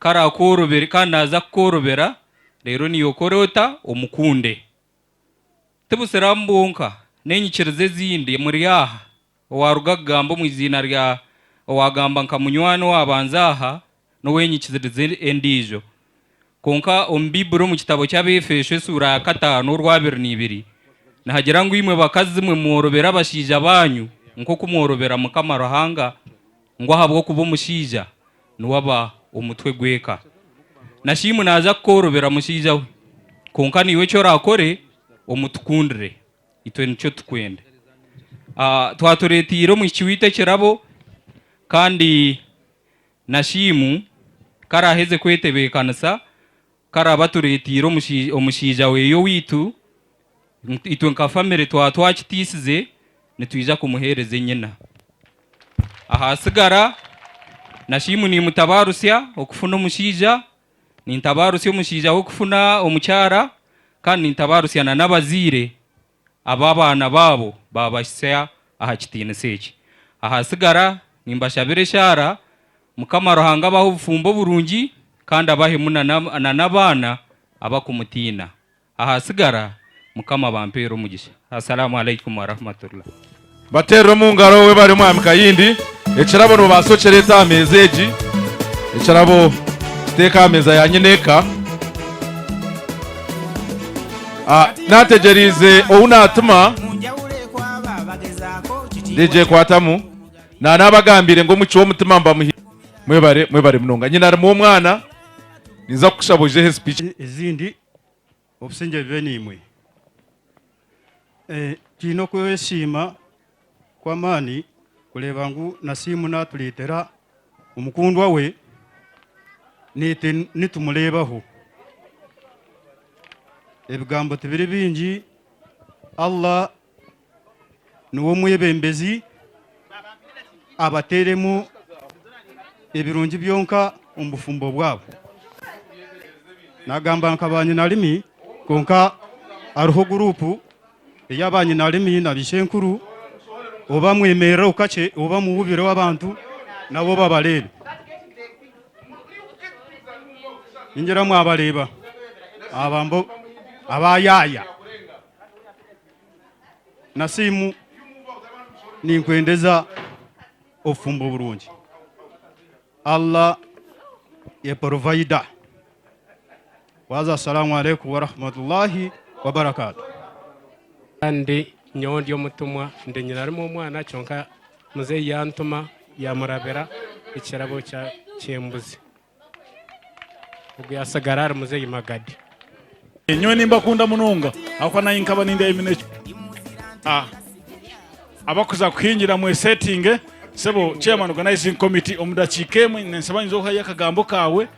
[SPEAKER 1] ku araakworobere kandi naaza kukworobera reero naiwe okore ota? Omukunde. Ti busiraamu bwonka, n'enyikiriza ezindi muri aha owaaruga kugamba omu iziina rya owaagamba nka munywani owaabanza aha n'ow'enyikiriza endiijo. Kwonka omu Baiburi omu kitabo ky'Abaefeso esuura ya kataano orwabiri n'ibiri, nihagira ngu imwe bakazi mwe mworobere abashaija baanyu nk'oku mworobera Mukama Ruhanga, ngu ahabw'okuba omushaija niwe aba omutwe gw'eka. Nashiimu naaza kukworobera mushaija we, kwonka naiwe eki oraakore omutukundire. Itwe nikyo tukwenda. Twatureeteire omwishiki waitu ekirabo kandi Nashiimu ku araaheze kwetebeekanisa, ku araabe atureeteire omushaija we owaitu, itwe nka famire twaba twakitiisize, nitwija kumuheereza enyina. Ahaatsigara, Nashiimu niimutabaarusya okufuna omushaija, nintabaarusya omushaija we kufuna omukyara, kandi nintabaarusya n'abazaire abu abaana baabo baabahitsya aha kitiinisa eki. Ahaatsigara, nimbashabira eshaara, Mukama Ruhanga abahe obufumbo burungi kandi abahemu na n'abaana abakumutiina. Ahaatsigara, Mukama abampeere omugisha. Assalamu alaikum warahmatullah.
[SPEAKER 7] Bateerere omu ngaro webare Mwami Kayindi. Ekirabo nobaasa okireete aha meeza egi. Ekirabo kiteeke aha meeza ya nyineeka. Ah, nategyereize ou naatuma DJ Kwatamu na naabagambire ngu omucwi w'omutima mbamuhi mwebare mwebare munonga nyina arimu omwana ninza kukushaba oijeho speech.
[SPEAKER 12] Ezindi Obusingye bube naimwe. Twine okwesiima kw'amaani kureeba ngu Nasiimu naatureetera omukundwa we naitwe nitumureebaho. Ebigambo tibiri bingi, Allah niwe omwebembezi abateeremu ebirungi byonka omu bufumbo bwabo. Nagamba nka banyinarimi kwonka hariho guruupu eya banyinarimi na baishenkuru oba mwemerereho kakye oba muhubireho abantu nabo babareebe. Ningira mwabareeba aba mbo abayaaya. Nasiimu ninkwendeza obufumbo burungi. Allah ye provider. Waza Assalamu alaikum warahmatullahi wabarakatuh.
[SPEAKER 21] Kandi nyowe ndi omutumwa, ndi nyinarumi omwana, kyonka muzeeyi yantuma yamurabira ekirabo ky'embuzi. Ogu yasigara ari muzeeyi Magadi.
[SPEAKER 5] Nyowe nimbakunda munonga ahakuba naanye nkaba nindya eminekye. Ah, abakuza kuhingira mwesetinge sebo chairman organizing committee omu dakiika emwe ninsaba nyinza okuhayo akagambo kaawe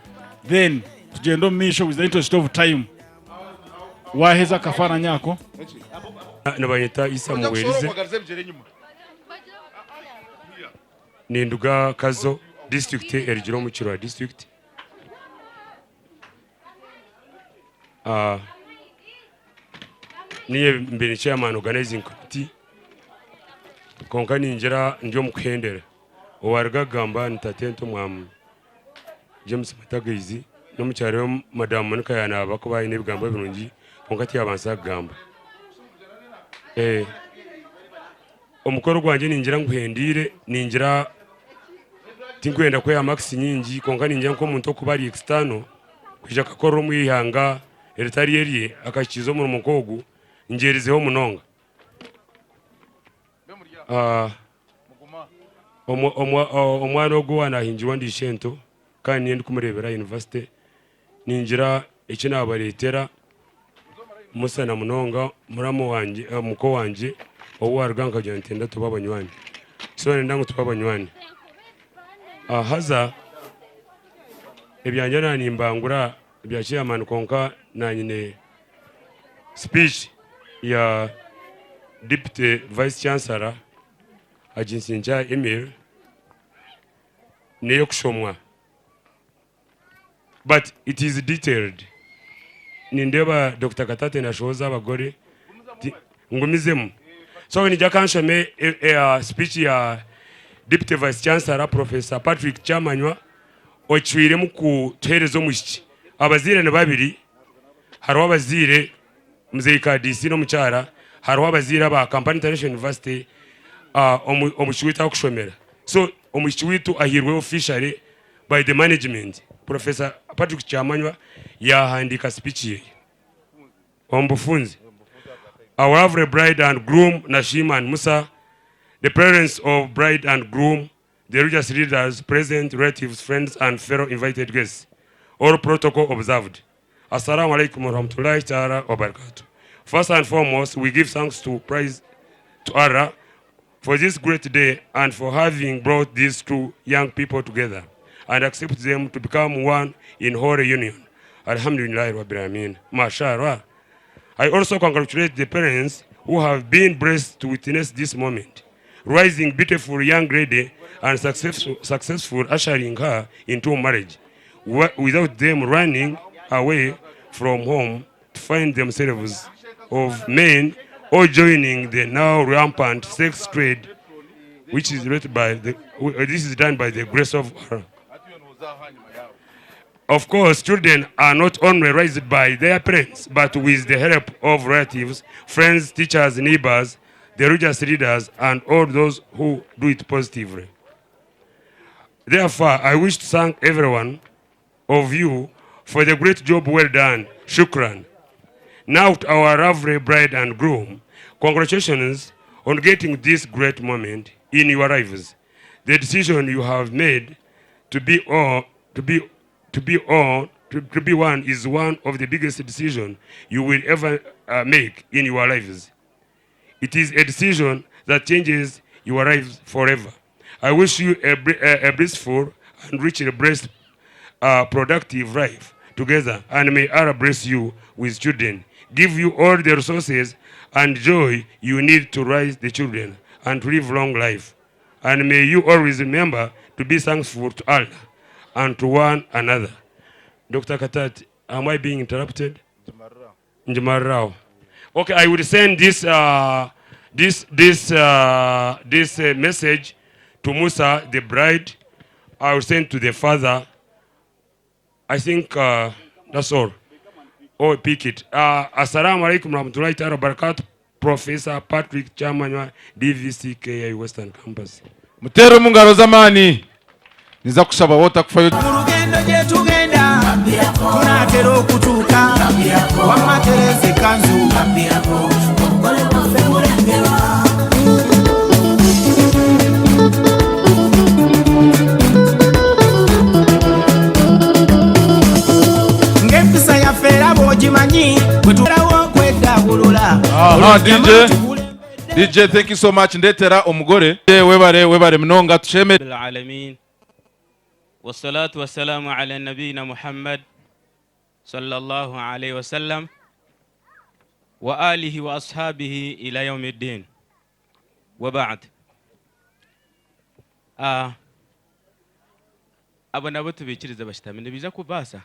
[SPEAKER 5] then tugyende omu maisho with the interest of time waheza akafaananyi ako.
[SPEAKER 22] Nibanyeta Isa Muwerize. Ninduga Kazo district erugire omu Kirwa district. Ah, niye mbe ni chairman organizing committee konka ningira ndi omu kuhendera owaruga kugamba ni tatento mwamu James Matagaizi n'omukyara we madamu Monica yanaaba kuba aine ebigambo birungi konka tiyabansa kugamba. Eh, Omukoro gwangye ningira nguhendeire, ningira tinkwenda kweha marks nyingi kwonka ningira nk'omuntu okuba ari external kwija akakorera omu ihanga eritari erye akahikiiriza omurimo nk'ogu ngyerizeho munonga. Omwana ogu owa nahingirwa ndi ishento kandi niinyenda kumureebera aha university ningira eki naabareetera Musa na munonga muramu wangye eh, muko wangye ou waaruga nkagira nti enda tube abanywani so nenda ngu tube abanywani Ah, haza ebyangye naanimbangura ebya chairman kwonka naanyine speech ya deputy vice chancellor Haginsinkya Emil n'ey'okushomwa But it is detailed. Nindeeba Dokita Katate nashohoza abagore ti- ngumizemu. So nija kanshome e, e, uh, speech ya Deputy Vice Chancellor Professor Patrick Kyamanywa ocwiremu kutuheereza omwishiki. Abazaire ni babiri, hariho abazaire Muzeeyi Kadiisi n'omukyara, hariho abazaire aba Kampala International University uh, omu- omwishiki waitu akushomera. So omwishiki waitu ahairwe officially by the management. Professor Patrick Kyamanywa yaahandiika sipiiki ye omu bufunze. Our lovely bride and groom Nashim and Musa, the parents of bride and groom, the religious leaders present, relatives, friends and fellow invited guests. All protocol observed. Assalamu alaikum warahmatullahi ta'ala wabarakatuh. First and foremost, we give thanks to praise to Allah for this great day and for having brought these two young people together and accept them to become one in holy union. Alhamdulillah Rabbil Alameen. Mashallah. I also congratulate the parents who have been blessed to witness this moment, raising beautiful young lady and successful, successful ushering her into marriage without them running away from home to find themselves of men or joining the now rampant sex trade which is led by the, this is done by the grace of Allah. Of course, children are not only raised by their parents, but with the help of relatives, friends, teachers, neighbors, the religious leaders, and all those who do it positively. Therefore, I wish to thank everyone of you for the great job well done. Shukran. Now to our lovely bride and groom, congratulations on getting this great moment in your lives. The decision you have made to be all, to be, to be all, to, to be one is one of the biggest decisions you will ever uh, make in your lives. It is a decision that changes your lives forever. I wish you a, a, a blissful and richly blessed, uh, productive life together, and may Allah bless you with children, give you all the resources and joy you need to raise the children and to live long life. And may you always remember to be thankful to Allah and to one another. Dr. Katat, am I being interrupted? Njimarrao. Okay, I will send this, uh, this, this, uh, this uh, message to Musa, the bride. I will send to the father. I think uh, that's all. Oh, pick it. Uh, Assalamu alaikum warahmatullahi ta'ala wabarakatuh. Professor Patrick Chamanywa, DVCKI Western Campus.
[SPEAKER 7] Muteere omu ngaro z'amaani. Ninza kushaba waaba otakufayo.
[SPEAKER 2] Mu lugendo gye tugenda tunaatera okutuuka wamma tereza ekkanzu Ng'empisa yaffe era bw'ogimanyi bwe tubeerawo okweddaabulula
[SPEAKER 7] Aha, DJ. DJ, thank you so much. Ndetera omugore. Webare, webare munonga tusheme.
[SPEAKER 1] العالمين والصلاة والسلام على نبينا محمد صلى الله عليه وسلم وآله وأصحابه إلى يوم الدين وبعد uh, abo nabo tubikirize bashitame nibiija kubaasa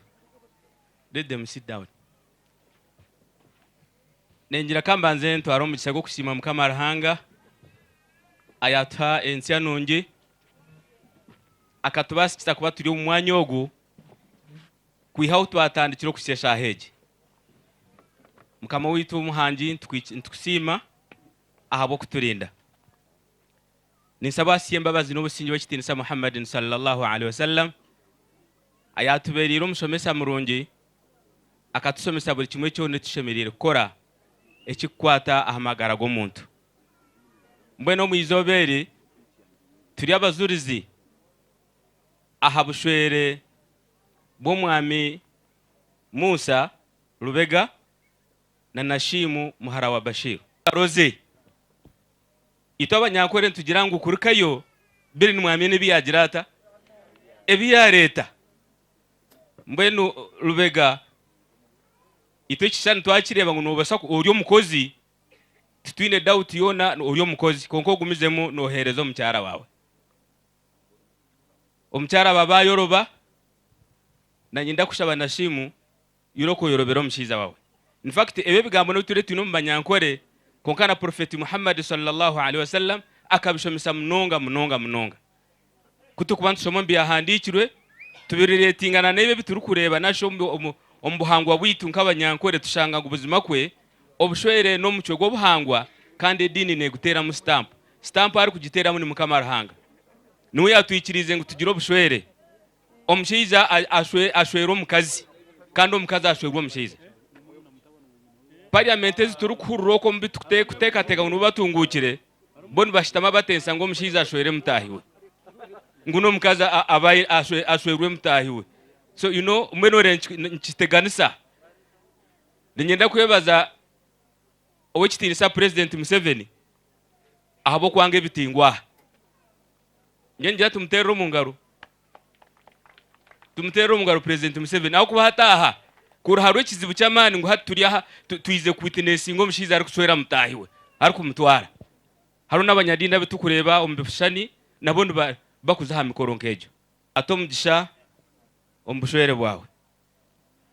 [SPEAKER 1] let them sit down Ningira ka mbanze ntware omugisha gw'okusiima Mukama Ruhanga ayatuha ensya nungi akatubaasikisa kuba turi omu mwanya ogu kwiha ahu twatandikire okuhitsya eshaaha egi. Mukama waitu Omuhangi nitukusiima ahabw'okuturinda. Ninsaba ahasye embabazi n'obusingye ow'ekitiinisa Muhammadin Sallallahu Alaihi Wasallam ayatubeereire omushomesa murungi akatushomesa buri kimwe kyona eki tushemereire kukora ekirikukwata aha magara g'omuntu. Mbwenu omu izooba eri turi abajurizi aha bushwere bw'Omwami Musa Lubega na Nashimu muhara wa Bashir. Rose, Itwe Abanyankore nitugira ngu kurukayo biri nimwamya n'ebi yaagira ata? Ebi yaareeta. Mbwenu Lubega itwe ekishushani twakireeba ngu noobaasa ori omukozi titwine doubt yoona ori omukozi kwonka ogumizemu nooheereza omukyara waawe. Omukyara aba ayoroba nanye ndakushaba Nashimu Irooko oyorobere omushaija wawe. In fact ebi ebigambo n'obu turiyo twine omu Banyankore kwonka na Prophet Muhammad Sallallahu Alaihi Wasallam akabishomesa munonga munonga munonga. Ku turikuba nitushoma omu byahandiikirwe tubiriretingana n'ebi ebi turikureeba narishi omu omu buhangwa bwaitu nk'Abanyankore tushanga ngu buzima kwe obushwere n'omucwe gw'obuhangwa kandi ediini neeguteeramu sitampu. Sitampu arikugiteeramu ni Mukama Ruhanga. Niwe yaatwikiriize ngu tugire obushwere. Omushaija ashwera omukazi kandi omukazi ashwerwa omushaija. Parliament ezi turikuhurira okwo omu biturikuteekateeka ngu nibo batunguukire, bo nibashutama batensa ngu omushaija ashwere mutaahi we, ngu n'omukazi ashwerwe mutaahi we. So you know mbwenu oreeba nikiteganisa. Niinyenda kwebaza Ow'ekitiinisa Purezidenti Museveni ahabw'okwanga ebitingwa aha. Nyowe ningira tumuteerere omu ngaro. Tumuteerere omu ngaro Purezidenti Museveni ahabw'okuba hati aha kuri hariho ekizibu ky'amaani ngu hati turi aha twizire kuwitinesinga omushaija arikucwera mutaahi we arikumutwara. Hariho n'abanyadiini abu turikureeba omu bishushani nabo nibakuza aha mikoro nk'egyo. Ata omugisha omu bushwere bwawe,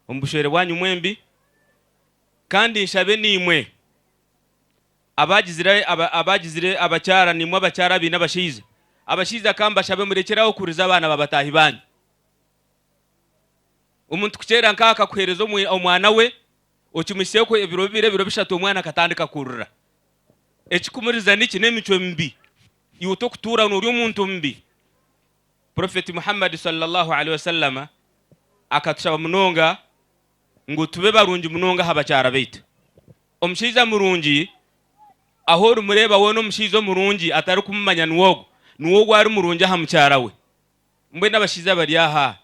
[SPEAKER 1] omu bushwere bwanyu mwembi, kandi nshabe naimwe abagizire abagizire abakyara naimwe abakyara abaine abashaija, abashaija ka mbashabe murekyere aho kuriza abaana ba bataahi banyu. Omuntu kukyera nkaha akakuhereza omwana we, okimuhitsyeho ebiro bibiri ebiro bishatu omwana akatandika kurira. Ekikumuriza niki? N'emicwe mibi. Iwe tokutuura nori omuntu mubi. Prophet Muhammad sallallahu alaihi wasallama akatushaba munonga ngu tube barungi munonga aha bakyara baitu. Omushaija murungi ahu orimureeba weena omushaija omurungi atarikumumanya niwe ogwo, niwe ogwo ari murungi aha mukyara we. Mbwenu abashaija abari aha,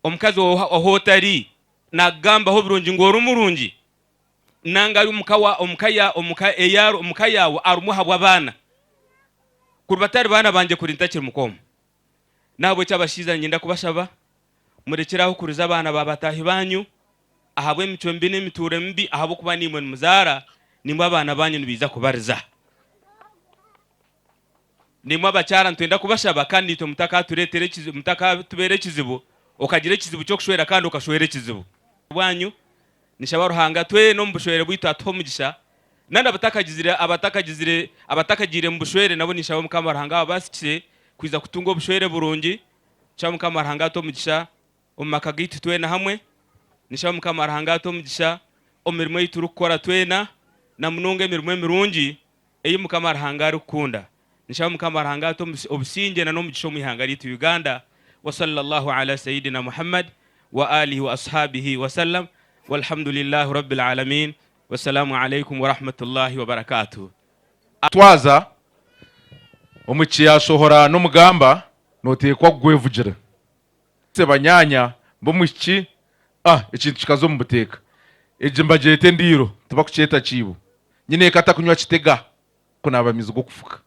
[SPEAKER 1] omukazi ahu otari nakugambaho birungi ngu ori murungi nanga ari omuka wa omuka ya omuka eya omuka yaawe arimu ahabw'abaana. Kuri batari baana bangye kuri ntakiri muka omu. N'ahabw'ekyo abashaija niinyenda kubashaba murekyere aho kuriza abaana ba bataahi baanyu ahabw'emicwe mibi n'emituuro mibi ahabw'okuba naimwe nimuzaara, naimwe abaana baanyu nibaija kubariza. Naimwe abakyara nitwenda kubashaba kandi naitwe mutakatureetera ekizibu, mutakatubeera ekizibu, okagira ekizibu ky'okushwera kandi okashwera ekizibu. Bwanyu, nishaba Ruhanga twena omu bushwere bwaitu atuhe omugisha, nandi abatakagizire abatakagizire abatakagiire mu bushwere nabo ninshaba Mukama Ruhanga ababasikise kwija kutunga obushwere burungi, nshaba Mukama Ruhanga atuhe omugisha omu maka gaitu twena hamwe, nishaba Mukama Ruhanga atuhe omugisha omu mirimo ei turikukora twena, na munonga emirimo emirungi ei Mukama Ruhanga arikukunda. Nshaba Mukama Ruhanga ate obusingye na n'omugisha omu ihanga ryaitu Uganda. Wa Sallallahu ala Sayyidina Muhammad wa alihi wa ashabihi wa sallam walhamdulillahi rabbil alamin Wassalamu alaikum warahmatullahi wabarakatuh.
[SPEAKER 7] Twaza omu kiyashohora n'omugamba noteekwa kugwevugira. Banyaanya b'omwishiki ah ekintu kikaza omu buteeka. Egi nibagyeta endiiro tibakukyeta kiibo. Nyineeka atakunywa kitega kunaaba amaizi g'okufuka.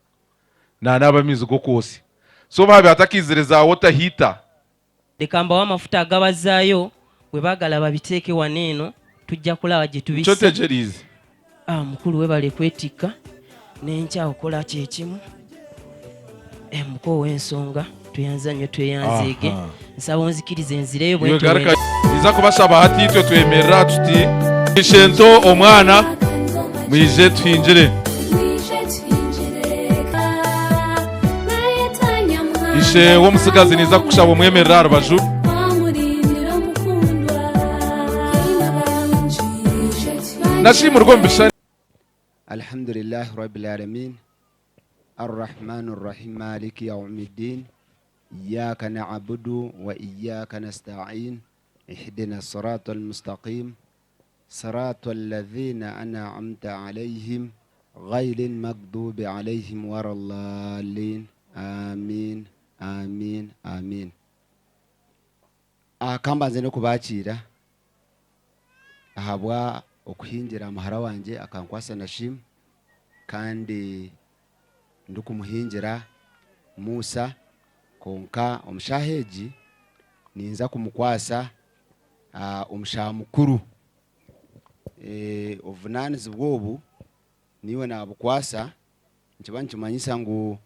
[SPEAKER 7] Nanaaba amaizi g'okwotsya. So baabaire batakaizire za water heater.
[SPEAKER 10] Leka mbawe amafuta agabazaayo, bwe baagala babiteeke wano eno tujja kulaba gye tubissa.
[SPEAKER 7] Nikyo ntegyereize.
[SPEAKER 10] Ah, mukulu webale kwetikka n'enkya okola kyekimu. Eh, muko ow'ensonga tweyanza nnyo tweyanzeege.
[SPEAKER 7] Aha.
[SPEAKER 10] Nsaba onzikirize nzireyo
[SPEAKER 7] Iwe
[SPEAKER 10] bwentyo
[SPEAKER 7] garuka
[SPEAKER 10] bwe
[SPEAKER 7] niza kubashaba hati itwe twemerera aha tuti ishento omwana mwije tuhingire. Ishe w'omutsigazi niza kukushaba omwemerere aha rubaju. Nashiimurwa omu bishushani.
[SPEAKER 15] Alhamdulillah Rabbil Alamin Arrahman Arrahim Maliki Yawmiddin Iyyaka na'budu wa iyyaka nasta'in Ihdina siratal mustaqim Siratal ladhina an'amta alayhim Ghayril maghdubi alayhim walallaalin Amiin Amiin Amiin Ka mbanze n'okubakiira ahabwa okuhingira muhara wangye akankwasa Nashim kandi ndikumuhingira Musa kwonka omu shaaha egi ninza kumukwasa omushaha mukuru. Obuvunaanizibwa obu niiwe naabukwasa nikiba nikimanyisa ngu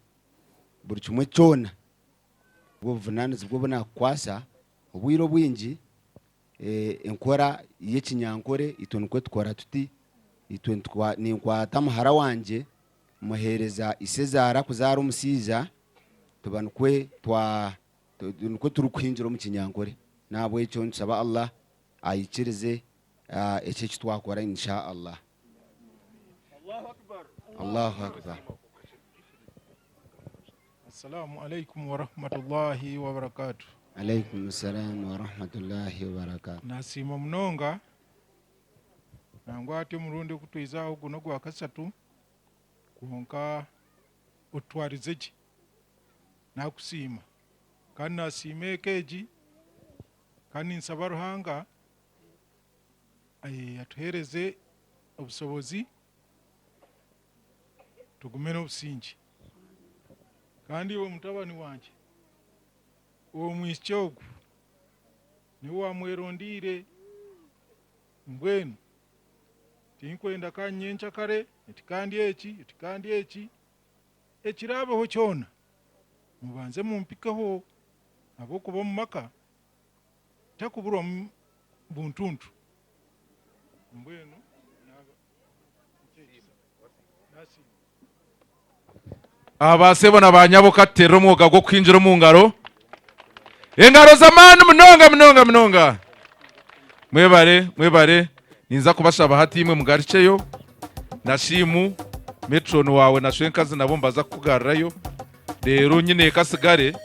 [SPEAKER 15] buri kimwe kyona obwo obuvunaanizibwa obu naakukwasa obwire obwingi Enkora y'ekinyankore itwe nikwo tukora tuti, itwe ninkwata muhara wangye muheereza ishezaara kuzaara omushaija tuba nikwo twa nikwo turikuhingira omu kinyankore. N'ahabw'ekyo nitushaba Allah aikirize ekyo eki twakora Insha Allah. Allahu Akbar.
[SPEAKER 3] Assalamu alaikum warahmatullahi wabarakatuh.
[SPEAKER 15] Alaikum salaam wa rahmatullahi wa barakatuh.
[SPEAKER 3] Nasiima munonga nangwa hati omurundi ogu twiza aha ogu n'ogwa kashatu kwonka otutwarize gye. Nakusiima kandi nasiima eka egi kandi ninsaba Ruhanga atuheereze obushobozi tugume n'obusingye. Kandi iwe mutabani wangye, omwishiki ogu niiwe waamwerondeire, mbwenu tinkwenda ka nyenkyakare oti kandi eki, oti kandi eki, ekiraabeho kyona mubanze mumpikeho ahabw'okuba omu maka takuburwamu buntuntu. Mbwenu naaba nkyekisa. Nasiima.
[SPEAKER 7] Aha baasebo na baanyabo ka tuteerere omwoga gw'okuhingira omu ngaro. Engaro z'amaani munonga munonga munonga. Mwebare, mwebare. Ninza kubashaba hati imwe mugarukyeyo. Nashimu, matron waawe na shwenkazi nabo nibaza kukugarurayo. Reero nyineeka asigare.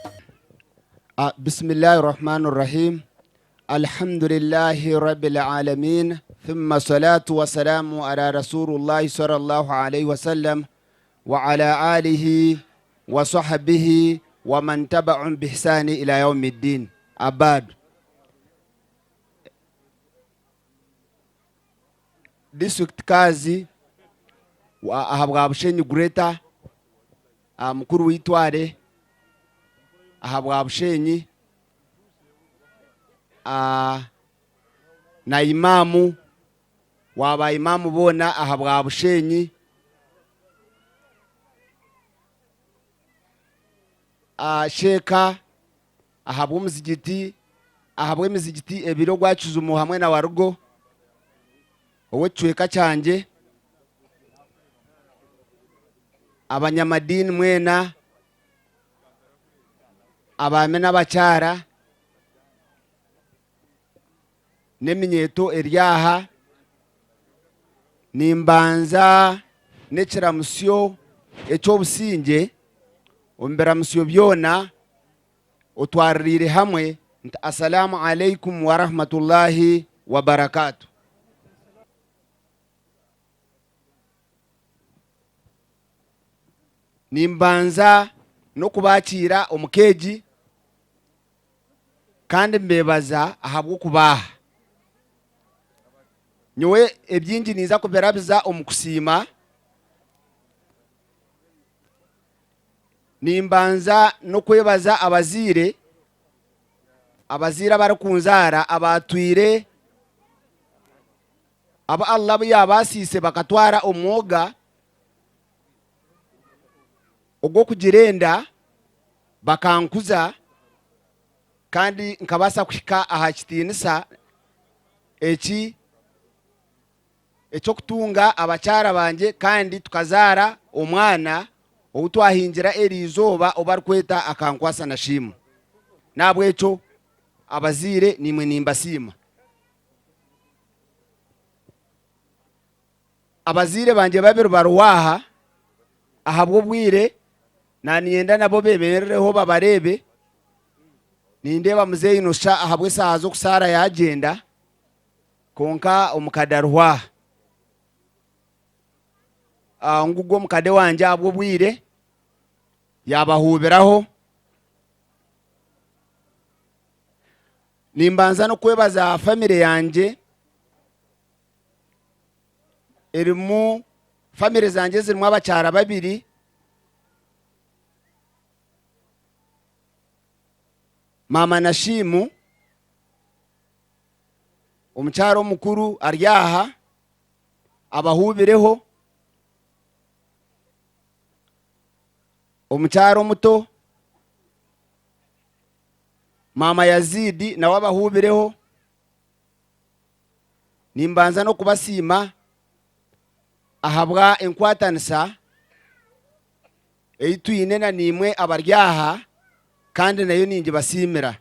[SPEAKER 15] Bismillahi Rahmani Rahim Alhamdulillahi Rabbil Alamin Thumma salatu wa salamu ala Rasulullahi sallallahu alaihi wasallam wa ala alihi wa sahbihi wa man tabaahum bihsani ila yaumiddin abad. District Kazi ahabwa Bushenyi Greater mukuru w'eitware ahabwa Bushenyi na Imaamu wa ba Imaamu boona ahabwa Bushenyi. Sheeka ahabw'omuzigiti ahabw'emizigiti ebiri ogwa Kijumo hamwe na Warugo ow'ekicweka kyangye. Abanyamadiini mwena, abaami n'abakyara, n'eminyeeto eri aha, nimbanza n'ekiramutsyo eky'obusingye omu biramutsyo byona otwaririire hamwe nti Asalaamu Alaikum Warahmatullahi Wabarakatuh. Nimbanza n'okubakiira omu ka egi kandi mbebaza ahabw'okubaaha. Nyowe ebingi ninza kubirabiza omu kusiima. Nimbanza n'okwebaza abazaire, abazaire abarikunzaara abaatwire abu Allah abu yaabaasiise bakatwara omwoga ogw'okugira enda bakankuza kandi nkabaasa kuhika aha kitiinisa eki eky'okutunga abakyara bangye kandi tukazaara omwana ou twahingira eri izooba ou barikweta Akankwasa Nashimu. N'ahabw'ekyo abazaire naimwe nimbasiima. Abazaire bangye babiri bariho aha, ahabw'obwire naaniinyenda nabo beemerereho babareebe. Nindeeba muzeeyi noshusha ahabw'eshaaha z'okusaara yaagyenda, kwonka omukade ariho aha. Ngugwo omukade wangye ahabw'obwire yaabahuubiraho. Nimbanza n'okwebaza famire yangye erimu famire zangye zirimu abakyara babiri maama Nashimu omukyara omukuru ari aha abahuubireho omukyara omuto Maama Yazid nawe abahuubireho. Nimbanza n'okubasiima ahabwa enkwatanisa ei twine na naimwe abari aha kandi nayo ningibasiimira.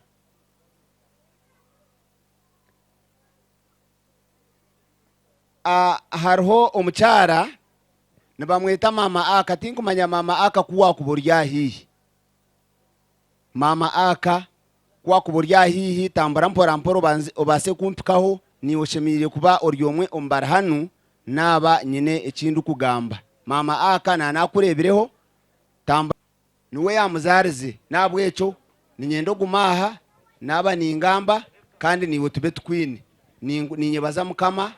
[SPEAKER 15] Hariho omukyara nibamweta Maama Aka, tinkumanya Maama Aka ku waakuba ori aha haihi. Maama Aka. Ku wakuba ori ahaihi, tambura mporampora obaase kumpikaho. Naiwe oshemereire kuba ori omwe omu bari hanu naaba nyine eki ndikugamba. Maama Aka naanakureebireho. Tambura. Niwe yaamuzaarize. N'ahabw'ekyo niinyenda ogume aha naaba ningamba, kandi naiwe tube tukwine. Niinyebaza Mukama,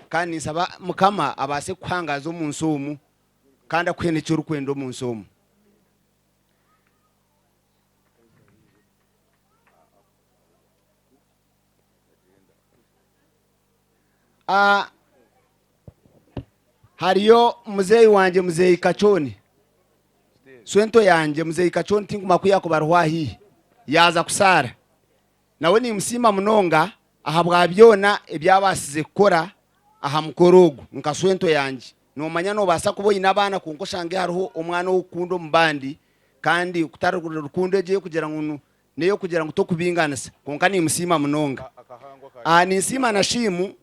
[SPEAKER 15] kandi ninsaba Mukama abaase kukuhangaaza omu nsi omu, kandi akuhe n'eki orikwenda omu nsi omu. Hariyo muzeeyi wangye muzeeyi Kachoni, swento yangye muzeeyi Kachoni tinkumanya ku yaakuba ariho haihi yaaza kusaara. Nawe niimusiima munonga ahabwa byona ebi abaasize kukora aha mukoro ogu nka swento yangye. Noomanya noobaasa kuba oine abaana kwonka oshange hariho omwana ou orikukunda omu bandi kandi kutari rukundo egyo ey'okugira ngu n'ey'okugira ngu t'okubinganisa kwonka niimusiima munonga. Ninsiima na Shiimu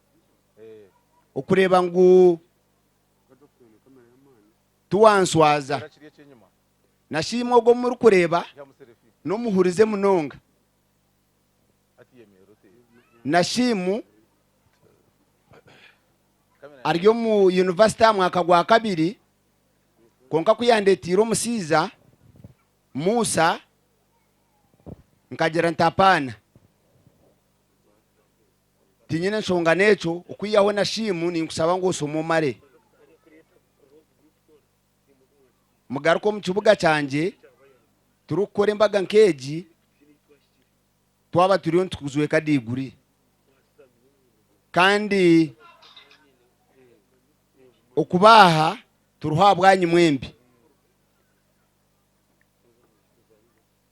[SPEAKER 15] okureeba ngu tiwanswaza. Na Shiimu ogwo ou murikureeba n'omuhurize munonga. Na Shiimu ari omu yunivasite aha mwaka gwa kabiri kwonka ku yandeeteire omushaija Musa, nkagira nti, Apaana, tinyine nshonga n'ekyo, okwihaho na Shiimu ninkushaba ngu oshome omare. Mugaruke omu kibuga kyangye turikukora embaga nk'egi twaba turiyo nitukujweka diiguri. Kandi okuba aha turiho ahabwanyu mwembi.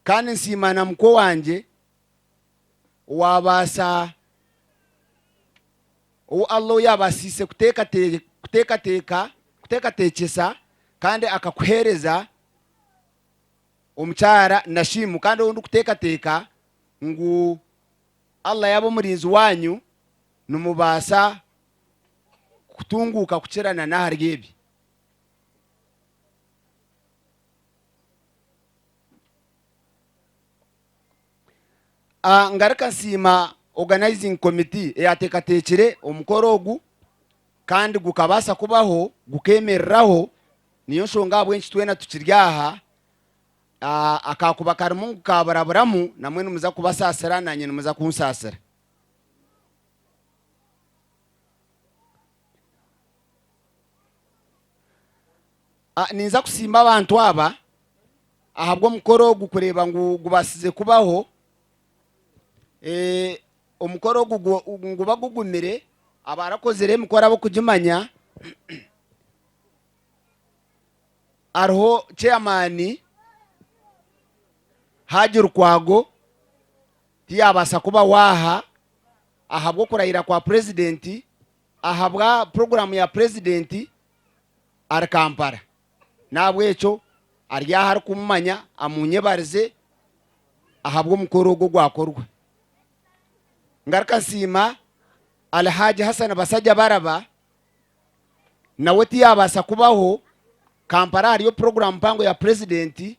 [SPEAKER 15] Kandi nsiima na mukwe wangye owaabaasa, ou Allah ou yaabaasiise kuteekateeka, kuteekateekyesa kandi akakuheereza omukyara Nashimu kandi ou ndikuteekateeka ngu Allah yaaba omurinzi waanyu nimubaasa kutunguuka kukira na n'ahari ebi. Ngaruka nsiima organizing committee eyateekateekire omukoro ogu kandi gukabaasa kubaho gukeemereraho, niyo nshonga ahabw'enki twena tukiri aha. Akaakuba karimu ngu kaaburaburamu namwe nimuza kubasaasira naanye nimuza kunsaasira. Ninza kusiima abantu aba ahabw'omukoro ogu kureeba ngu gubaasize kubaho. Omukoro ogu niguba gugumire, abarakozire emikoro ab'okugimanya. Hariho chairman Haji Lukwago tiyabaasa kubaho aha ahabw'okurahira kwa purezidenti ahabwa puroguraamu ya purezidenti. ari Kampala. N'ahabw'ekyo ari aha arikumumanya amunyebarize ahabw'omukoro ogu ogwakorwa. Ngaruka nsiima Alhaji Hassan Basajja Baraba nawe tiyabaasa kubaho, Kampala hariyo puroguraamu mpango ya purezidenti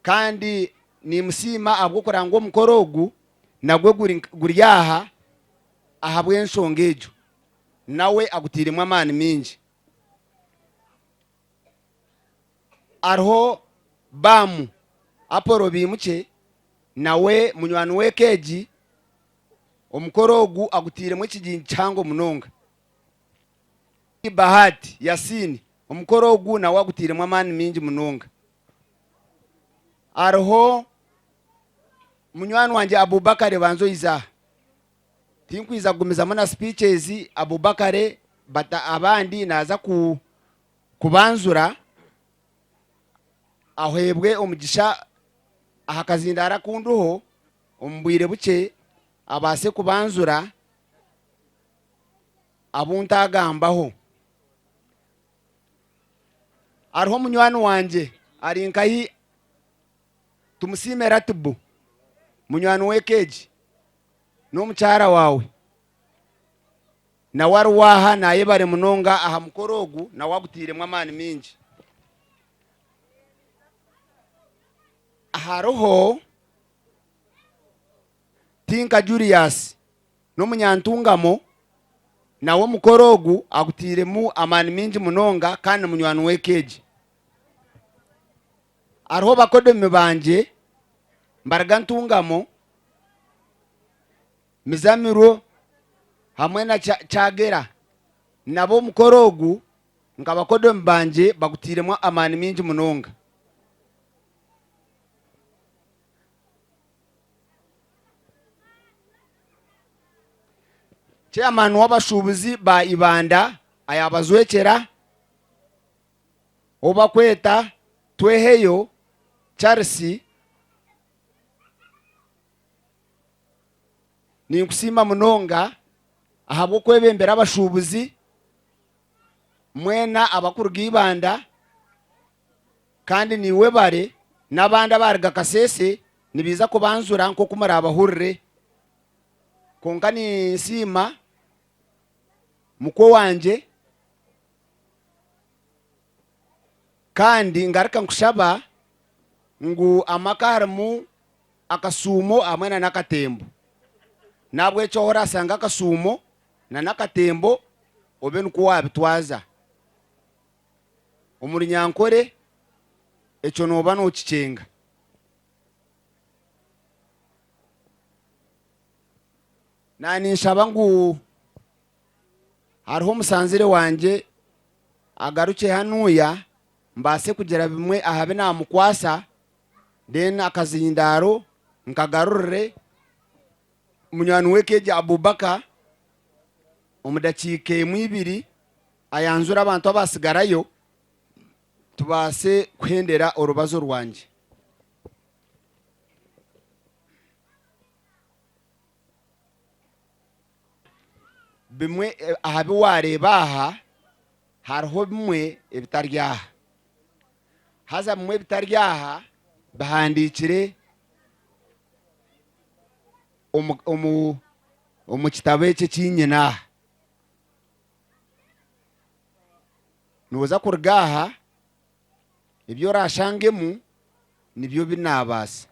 [SPEAKER 15] kandi nimusiima ahabw'okuranga ngu omukoro ogu nagwo guri aha ahabw'enshonga egyo. Nawe agutairemu amaani maingi. Hariho Baamu Apollo Baimukye nawe munywani w'eka egi, omukoro ogu agutairemu ekigingi kihango munonga. Bahati Yasin omukoro ogu nawe agutairemu amaani maingi munonga. Hariho munywani wangye Abubakar banza oize aha. Tinkwija kugumizamu na speeches Abubakar but abandi naaza kubanzura aheebwe omugisha aha kazindaaro aku ndiho omu bwire bukye abaase kubanzura abu ntagambaho. Hariho munywani wangye ari nkahi Tumusiime Ratibu munywani w'eka egi. N'omukyara waawe nawe ari waaha nayebare munonga aha mukoro ogu nawe agutairemu amaani maingi. Hariho. Tinka Julius n'omunyantungamo nawe omukoro ogu agutairemu amaani maingi munonga kandi ni munywani w'eka egi. Hariho bakodomi bangye mbaruga Ntungamo, Mizamiro hamwe na Kyagera nabo omukoro ogu nka bakodomi bangye bagutairemu amaani maingi munonga. Chairman w'abashuubuzi ba Ibanda ayabajwekyera ou bakweta Tweheyo Charles, Ninkusiima munonga ahabw'okwebembera abashuubuzi mwena abakuruga Ibanda kandi naiwe bare n'abandi abaruga Kasese nibaija kubanzura nk'oku murabahurire. Kwonka ninsiima mukwe wangye kandi ngaruka nkushaba ngu amaka harimu akasuumo hamwe na n'akatembo. N'ahabw'ekyo ahu oraashanga akasuumo na n'akatembo obe nikwo waabitwaza. Omu Runyankore ekyo nooba nookikyenga. Naaninshaba ngu hariho omusanzire wangye agarukye hanuuya mbaase kugira bimwe aha bi naamukwasa Then akazindaaro nkagarurire munywani w'eka egi Abubakar omu dakiika emwe ibiri ayanjure abantu abasigarayo tubaase kuhendera orubazo rwangye. Bimwe aha bi waareeba aha hariho bimwe ebitari aha. Haza bimwe ebitari aha bihandiikire omu, omu, omu kitabo eki eki nyine aha. Nooza kuruga aha, ebi oraashangemu nibyo bi naabaasa.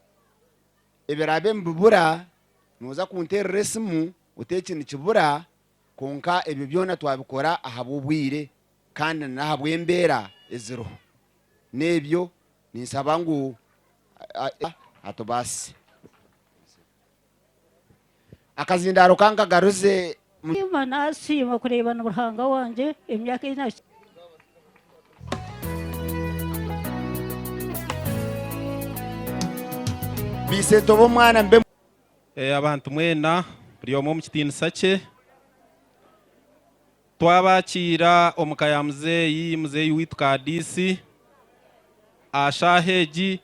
[SPEAKER 15] Ebiraabe nibibura, nooza kunteerera esimu oti eki nikibura, kwonka ebyo byona twabikora ahabw'obwire kandi n'ahabw'embeera eziriho. N'ebyo ninsaba ngu atubaasise. Akazindaaro ka nkagaruze.
[SPEAKER 4] Nsiima nasiima kureeba na Ruhanga wangye emyaka ei nahikire.
[SPEAKER 15] Baisento b'omwana mbe.
[SPEAKER 1] Abantu mwena buri omwe omu kitiinisa kye. Twabakiira omu ka ya muzeeyi, muzeeyi waitu Kadiisi, aha shaaha egi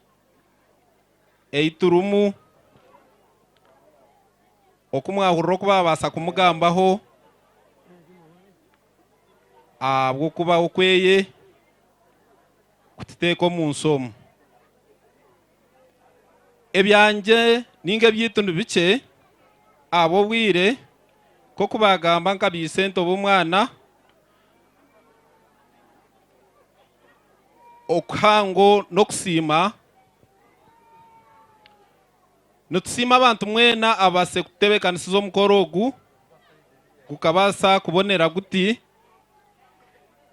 [SPEAKER 1] ei turimu. Oku mwahurira oku baabaasa kumugambaho ahabw'okubaho kweye kututeeka omu nsi omu. Ebyangye nainga ebyaitu ni bikye ahabw'obwire, nk'oku baagamba nka baisento b'omwana, okuhango n'okusiima. Nitusiima abantu mwena ababaasize kututebeekanisiza omukoro ogu gukabaasa kubonera guti.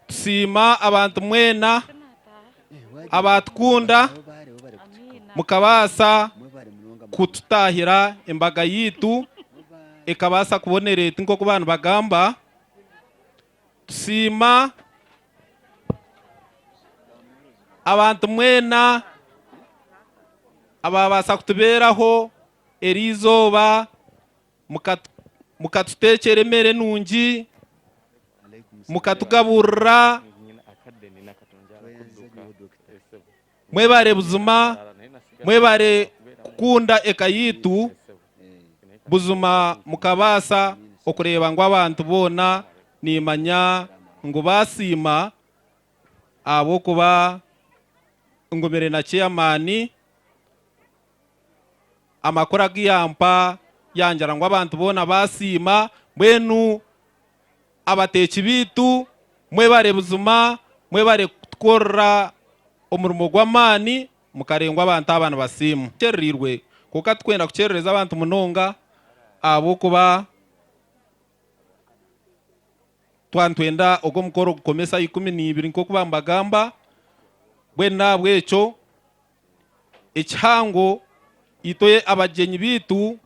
[SPEAKER 1] Tusiima abantu mwena abaatukunda mukabaasa kututaahira embaga yaitu ekabaasa kubonera eti nk'oku baanibagamba. Tusiima abantu mwena abaabaasa kutubeeraho eri izooba mukatuteekyera emere nungi, mukatugaburira. Mwebare buzima, mwebare kukunda eka yaitu, buzima mukabaasa okureeba ngu abantu boona nimanya ngu baasiima ahabw'okuba ngumire na chairman, amakuru agu yampa yangira ngu abantu boona baasiima, mbwenu Abateeki baitu mwebare buzima mwebare kutukorera omurimo gw'amaani mukarengwa abantu aba nibasiima. Tukyereriirwe kwonka titukwenda kukyerereza abantu munonga.
[SPEAKER 7] ahabw'okuba twaba nitwenda ogu omukoro gukome eshaaha 12 nk'oku baanibagamba. Mbwenu n'ahabw'ekyo ekihango itwe abagyenyi baitu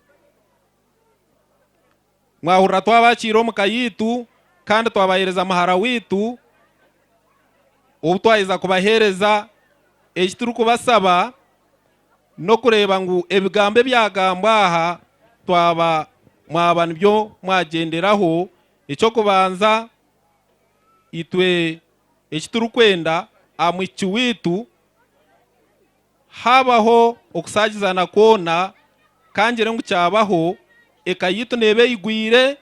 [SPEAKER 7] mwahurira twabakiira omu ka yaitu kandi twabaheereza muhara waitu ou twaheza kubaheereza, eki turikubasaba n'okureeba ngu ebigambo ebyagambwa aha twaba mwaba nibyo mwagyenderaho. Eky'okubanza itwe eki turikwenda aha mwishiki waitu, Haabaho okusaagizana kwona, ka ngire ngu kyabaho, eka yaitu neeba eyigwire,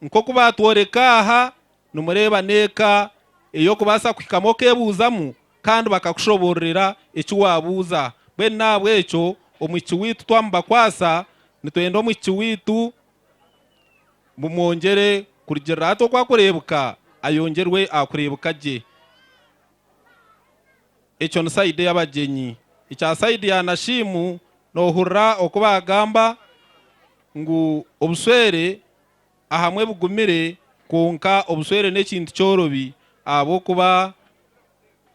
[SPEAKER 7] nk'oku baatworeka aha, nimureeba n'eka ey'okubaasa kuhikamu okeebuuzamu kandi bakakushoboororera eki waabuuza. Mbwenu n'ahabw'ekyo omwishiki waitu twamubakwasa, nitwenda omwishiki waitu mumwongyere kurugiirira hati oku arikureebeka, ayongyerwe aha kureebeka gye. Ekyo ni sayidi ey'abagyenyi. Ekya sayidi ya Nashimu nohurira oku bagamba ngu obushwere ahamwe bugumire kwonka obushwere n'ekintu kyorobi ahabw'okuba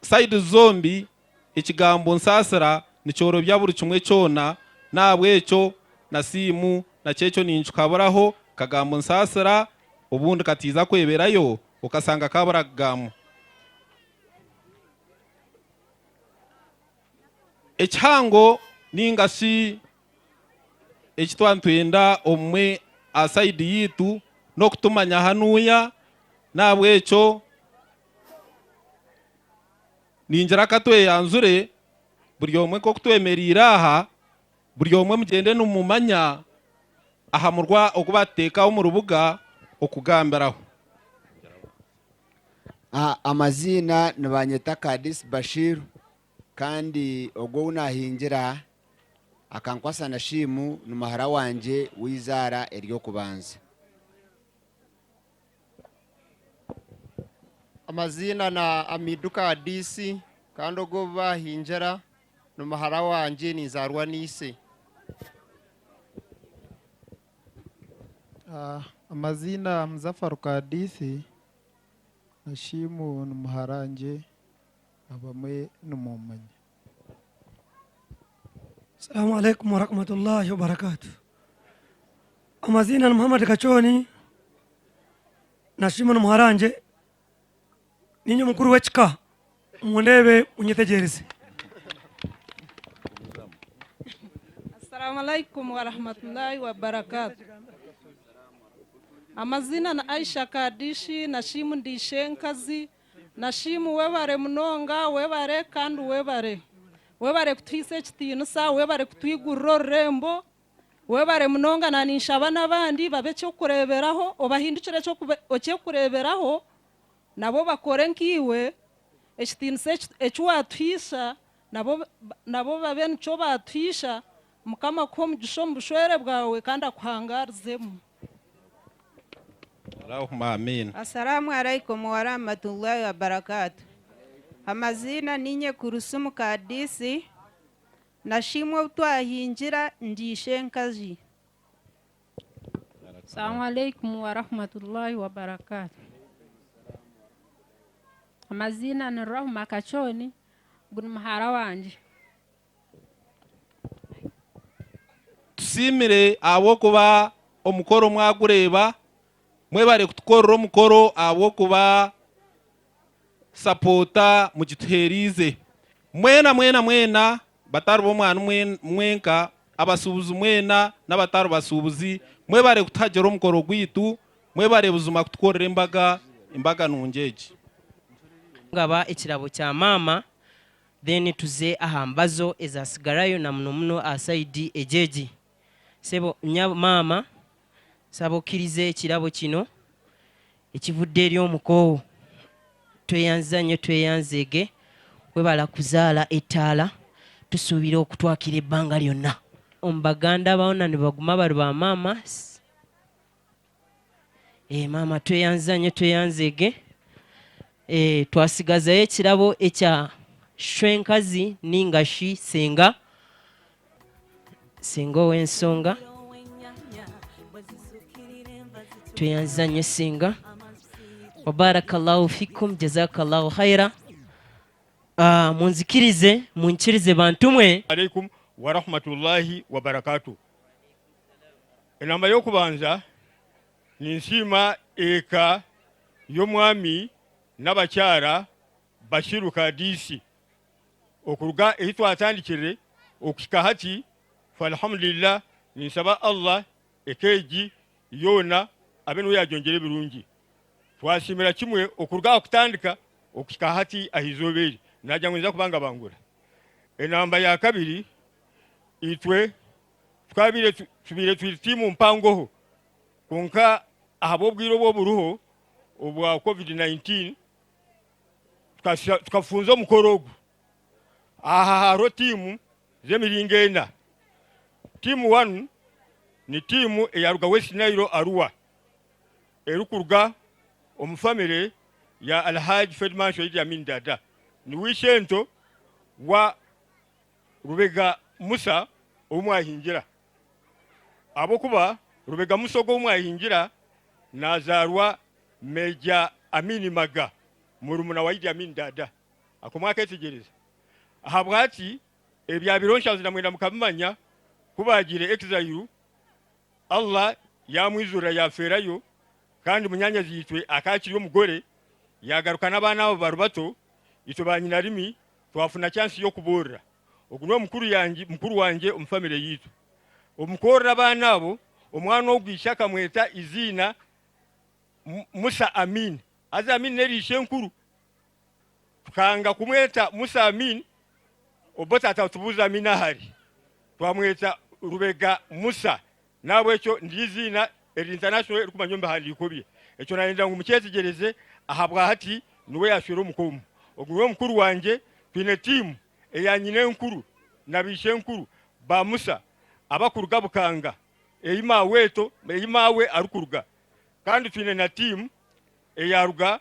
[SPEAKER 7] sayidi zombi ekigambo nsaasira nikyorobya buri kimwe kyona n'ahabw'ekyo Nasiimu nakyo ekyo ninkikaburaho kagambo nsaasira obundi katiiza kweberayo okasanga kabura kugambwa. Ekihango ninga shi eki twaba nitwenda omwe aha sayidi yaitu n'okutumanya hanuya, n'ahabw'ekyo ningira ka tweyanzure buri omwe nk'oku twemereire aha, buri omwe mugyende nimumanya aha murwa ogu batuteekaho omu rubuga okugambiraho.
[SPEAKER 15] Amaziina nibanyeta Kadis Bashir kandi ogwo ou naahingira akankwasa Nashimu ni muhara wangye w'eizaara ery'okubanza.
[SPEAKER 8] Amaziina na Amidu Kadisi kandi ogwo ou baahingira ni muhara wangye ninzaarwa na ise.
[SPEAKER 9] Amaziina Muzafaru Kadisi, Nashimu ni muharangye abamwe nimumanya.
[SPEAKER 23] Salamu alaikum warahmatullahi wabarakatuh. Amazina ni Muhammad Kachoni, Nashimu ni muharangye, ninye mukuru w'ekika, mundeebe munyetegyereze.
[SPEAKER 24] Assalamu alaikum warahmatullahi wabarakatuh. Amazina na Aisha Kadishi Nashimu ndi ishenkazi. Nashimu webare munonga webare kandi webare. Webare kutuhaisa ekitiinisa webare kutwigurira orurembo webare munonga na ninshaba n'abandi babe eky'okureeberaho obahindukire eky'okureeberaho nabo bakore nkaiwe ekitiinisa eki watuhaisa nabo nabo babe nikyo batuhaisa Mukama akuhe omugisha omu bushwere bwawe kandi akuhangaarizemu.
[SPEAKER 7] Allahumma Ameen.
[SPEAKER 25] Assalamu alaikum warahmatullahi wabarakatuh. Amaziina ninye Kurusumu Kadisi, Nashimwe obu twahingira ndi ishenkazi.
[SPEAKER 26] Assalamu alaikum warahmatullahi wabarakatuh. Amaziina ni Rahuma Kachoni, ogu ni muhara wangye.
[SPEAKER 7] Tusiimire ahabw'okuba omukoro mwagureeba, mwebare kutukorera omukoro ahabw'okuba sapoota mugituheeriize. Mwena mwena mwena batari b'omwana mwenka, abasuubuzi mwena n'abatari basuubuzi mwebare kutuhagira omukoro gwaitu, mwebare buzima kutukorera embaga, embaga nungi egi.
[SPEAKER 10] Ngaba ekirabo kya maama then tuze aha mbazo ezatsigarayo na muno muno aha sayidi egyo egi. Sebo nyabo maama nsaba okkirize ekirabo kino ekivudde eri omukoowu. Tweyanziza nnyo tweyanzeege webala kuzaala ettaala tusuubira okutwakira ebbanga lyonna. Omu baganda boona nibaguma bari ba maama. Eh, maama tweyanziza nnyo tweyanzeege. Eh, twasigazayo ekirabo ekya shwenkazi ninga shi senga senga ow'ensonga. Tweyanziza nyesinga. Wabarakallahu fikum jazakallahu khaira. Ah, munzikirize munkirize bantu mwe.
[SPEAKER 6] Aleikum warahmatullahi wabarakatuh. Enamba y'okubanza ninsiima eka y'omwami n'abakyara Bashiru Kadiisi okuruga ehi twatandikire okuhika hati falhamdulillah ninsaba Allah eka egi yoona abe niwe yagyongyera ebirungi. Twasiimira kimwe okuruga aha kutandika okuhika hati aha izooba eri. Naagira ngu ninza kuba ngabangura. Enamba ya kabiri, itwe tukabaire tubaire twiri tiimu mpangoho kwonka ahabw'obwire obu oburiho obwa Covid 19 tukafunza omukoro ogu. Aha hariho tiimu z'emiringo ena. Tiimu wanu ni tiimu eyaruga West Nile Arua erikuruga omu famire ya Alhaj Field Marshal Idi Amin Dada. Niwe ishento wa Rubega Musa ou mwahingira. Ahabw'okuba Rubega Musa ogu ou mwahingira nazaarwa Major Amin Maga murumuna wa Idi Amin Dada. Ako mwaketegyereza? Ahabwaki ebyabireho nshanju na mwenda mukabimanya ku baagiire exile Allah yaamwizurira yaafeerayo kandi munyaanyazi-itwe akaakiri omugore yaagaruka n'abaana abo bari bato itwe ba nyinarimi twafuna chance y'okuboorora. Ogu niwe mukuru yangye mukuru wangye omu family yaitu. Omu kworora abaana abo omwana ogu ishe akamweta eiziina Musa Amin. Haza Amin n'eri ishenkuru. Tukanga kumweta Musa Amin obo taata tubuuza Amin ahari. Twamweta Rubega Musa. N'ahabw'ekyo niryo eiziina eriri international erikumanywa omu bihandiiko bye. Ekyo nayenda ngu mukyetegyereze ahabwa hati niwe yashwera omuka omu. Ogu niwe mukuru wangye. Twine tiimu eya nyinenkuru na baishenkuru ba Musa abakuruga Bukanga ei maaweto ei maawe arikuruga. Kandi twine na tiimu eyaruga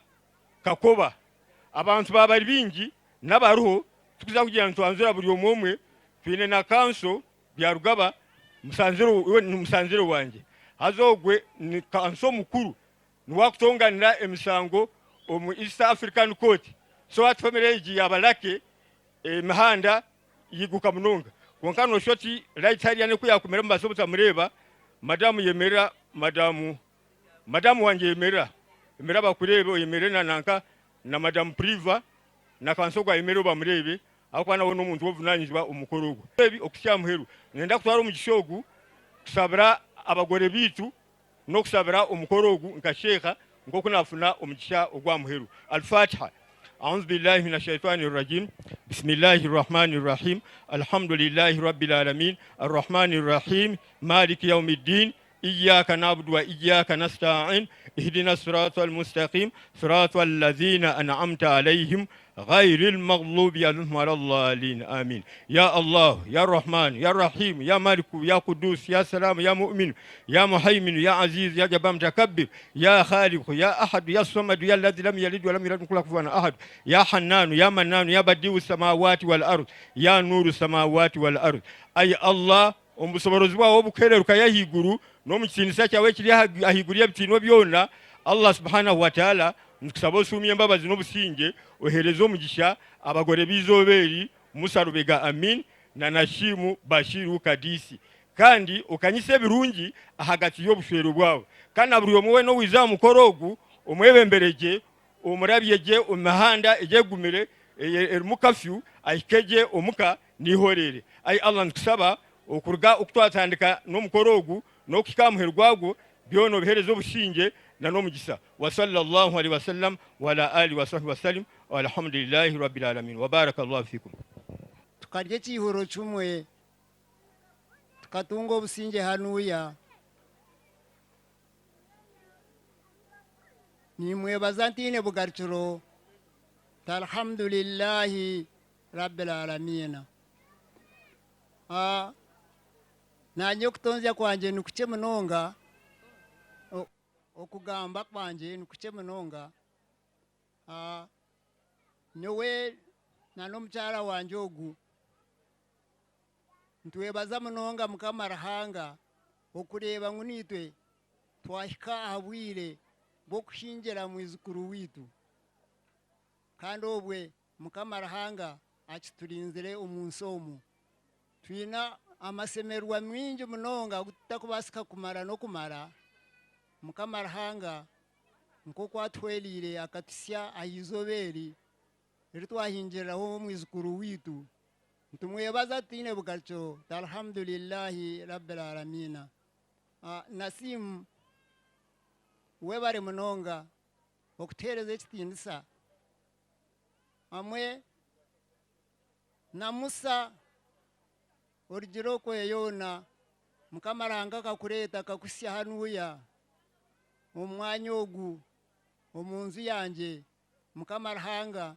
[SPEAKER 6] Kakoba. Abantu baaba bari baingi n'abariho tikuza kugira ngu nitwanzura buri omwe omwe, twine na kanso Byarugaba we ni musanzire wangye. Haza ogwe ni kanso mukuru niwe akutonganira emisango omu East African Court. So hati family egi yaaba lucky emihanda yiguka munonga. Kwonka noshusha oti right hariya neku yakumera mubaasa obutamureeba, madamu yemerera madamu Madamu wangye yemerera, yemerera bakureebe, oyemerere na nanka na madamu Priva na kanso ogwo ayemerere bamureebe ahabw'okuba nawe n'omuntu w'obuvunanizibwa omu mukoro ogu. Ebi okuhitsya aha muheru, niinyenda kutwara omugisha ogu kushabira abagore baitu n'okushabira omukoro ogu nka sheikha nk'oku naafuna omugisha ogw'aha muheru. Al-Fatiha. Audhu billahi mina shaitani rajim Bismillahi rahmani rahim Alhamdulillahi rabbil alamin Arrahmani rahim Maliki yaumiddin Iyaka na'budu wa iyaka nasta'in ihdina sirata almustaqim sirata alladhina an'amta alayhim ghairil maghlubi alayhim waladhdallin amin ya Allah ya Rahman ya Rahim ya Maliku ya Qudus ya Salam ya Mu'min ya Muhaymin ya Aziz ya Jabbar Mutakabbir ya Khaliq ya Ahad ya Samad ya alladhi lam yalid wa lam yulad wa lam yakul lahu kufuwan ahad ya Hannan ya Mannan ya Badiu samawati wal ard ya Nuru samawati wal ard ay Allah Omu bushoboorozi bwawe obukuhererukayo ahaiguru, n'omu kitiinisa kyawe ekiri ahaiguru y'ebitiinwa byona, Allah Subhanahu wa Ta'ala, nitukusaba osuumye embabazi n'obusingye, oheereze omugisha abagore b'eizooba eri, Musa Rubega Amin na Nashimu Bashiru Kadisi, kandi okanyise ebirungi ahagati y'obushwere bwabo. Kandi na buri omwe weena owaija aha mukoro ogu, omwebembere gye, omurabye gye omu mihanda egi egumire erimu kafyu, ahike gye omuka Nihorere. Ai Allah nitukusaba okuruga oku twatandika n'omukoro ogu n'okuhika aha muheru gwagwo byona obihereze obusingye na n'omugisa. Wa sallallahu alaihi wasallam wa ala alihi wa sahbihi wasallim walhamdulillahi rabbil alamin wa barakallahu fikum.
[SPEAKER 11] Tukarya ekiihuro kimwe, tukatunga obusingye hanuya. Nimwebaza ntaine bugarukiro nti Alhamdulillahi. Rabbil Aalamiina. Ah, Naanye okutonzya kwangye ni kukye munonga, okugamba kwangye ni kukye munonga. Ah, Nyowe na n'omukyara wangye ogu nitwebaza munonga Mukama Ruhanga okureeba ngu naitwe. Twahika aha bwire bw'okuhingira mwijukuru waitu, kandi obwe Mukama Ruhanga akiturinzire omu nsi omu. Twine amasemererwa maingi munonga agu tutakubaasika kumara n'okumara. Mukama Ruhanga nk'oku atuhwereire akatuhitsya aha izooba eri eri twahingiriraho mwijukuru waitu, nitumwebaza tutaine bugarukiro tuti Alhamdulillahi Rabbil Alamiina. Nasiim webare munonga okutuheereza ekitiinisa hamwe na Musa orugire okwe yoona Mukama Ruhanga akakureeta akakuhitsya hanuya omu mwanya ogu omu nju yangye Mukama Ruhanga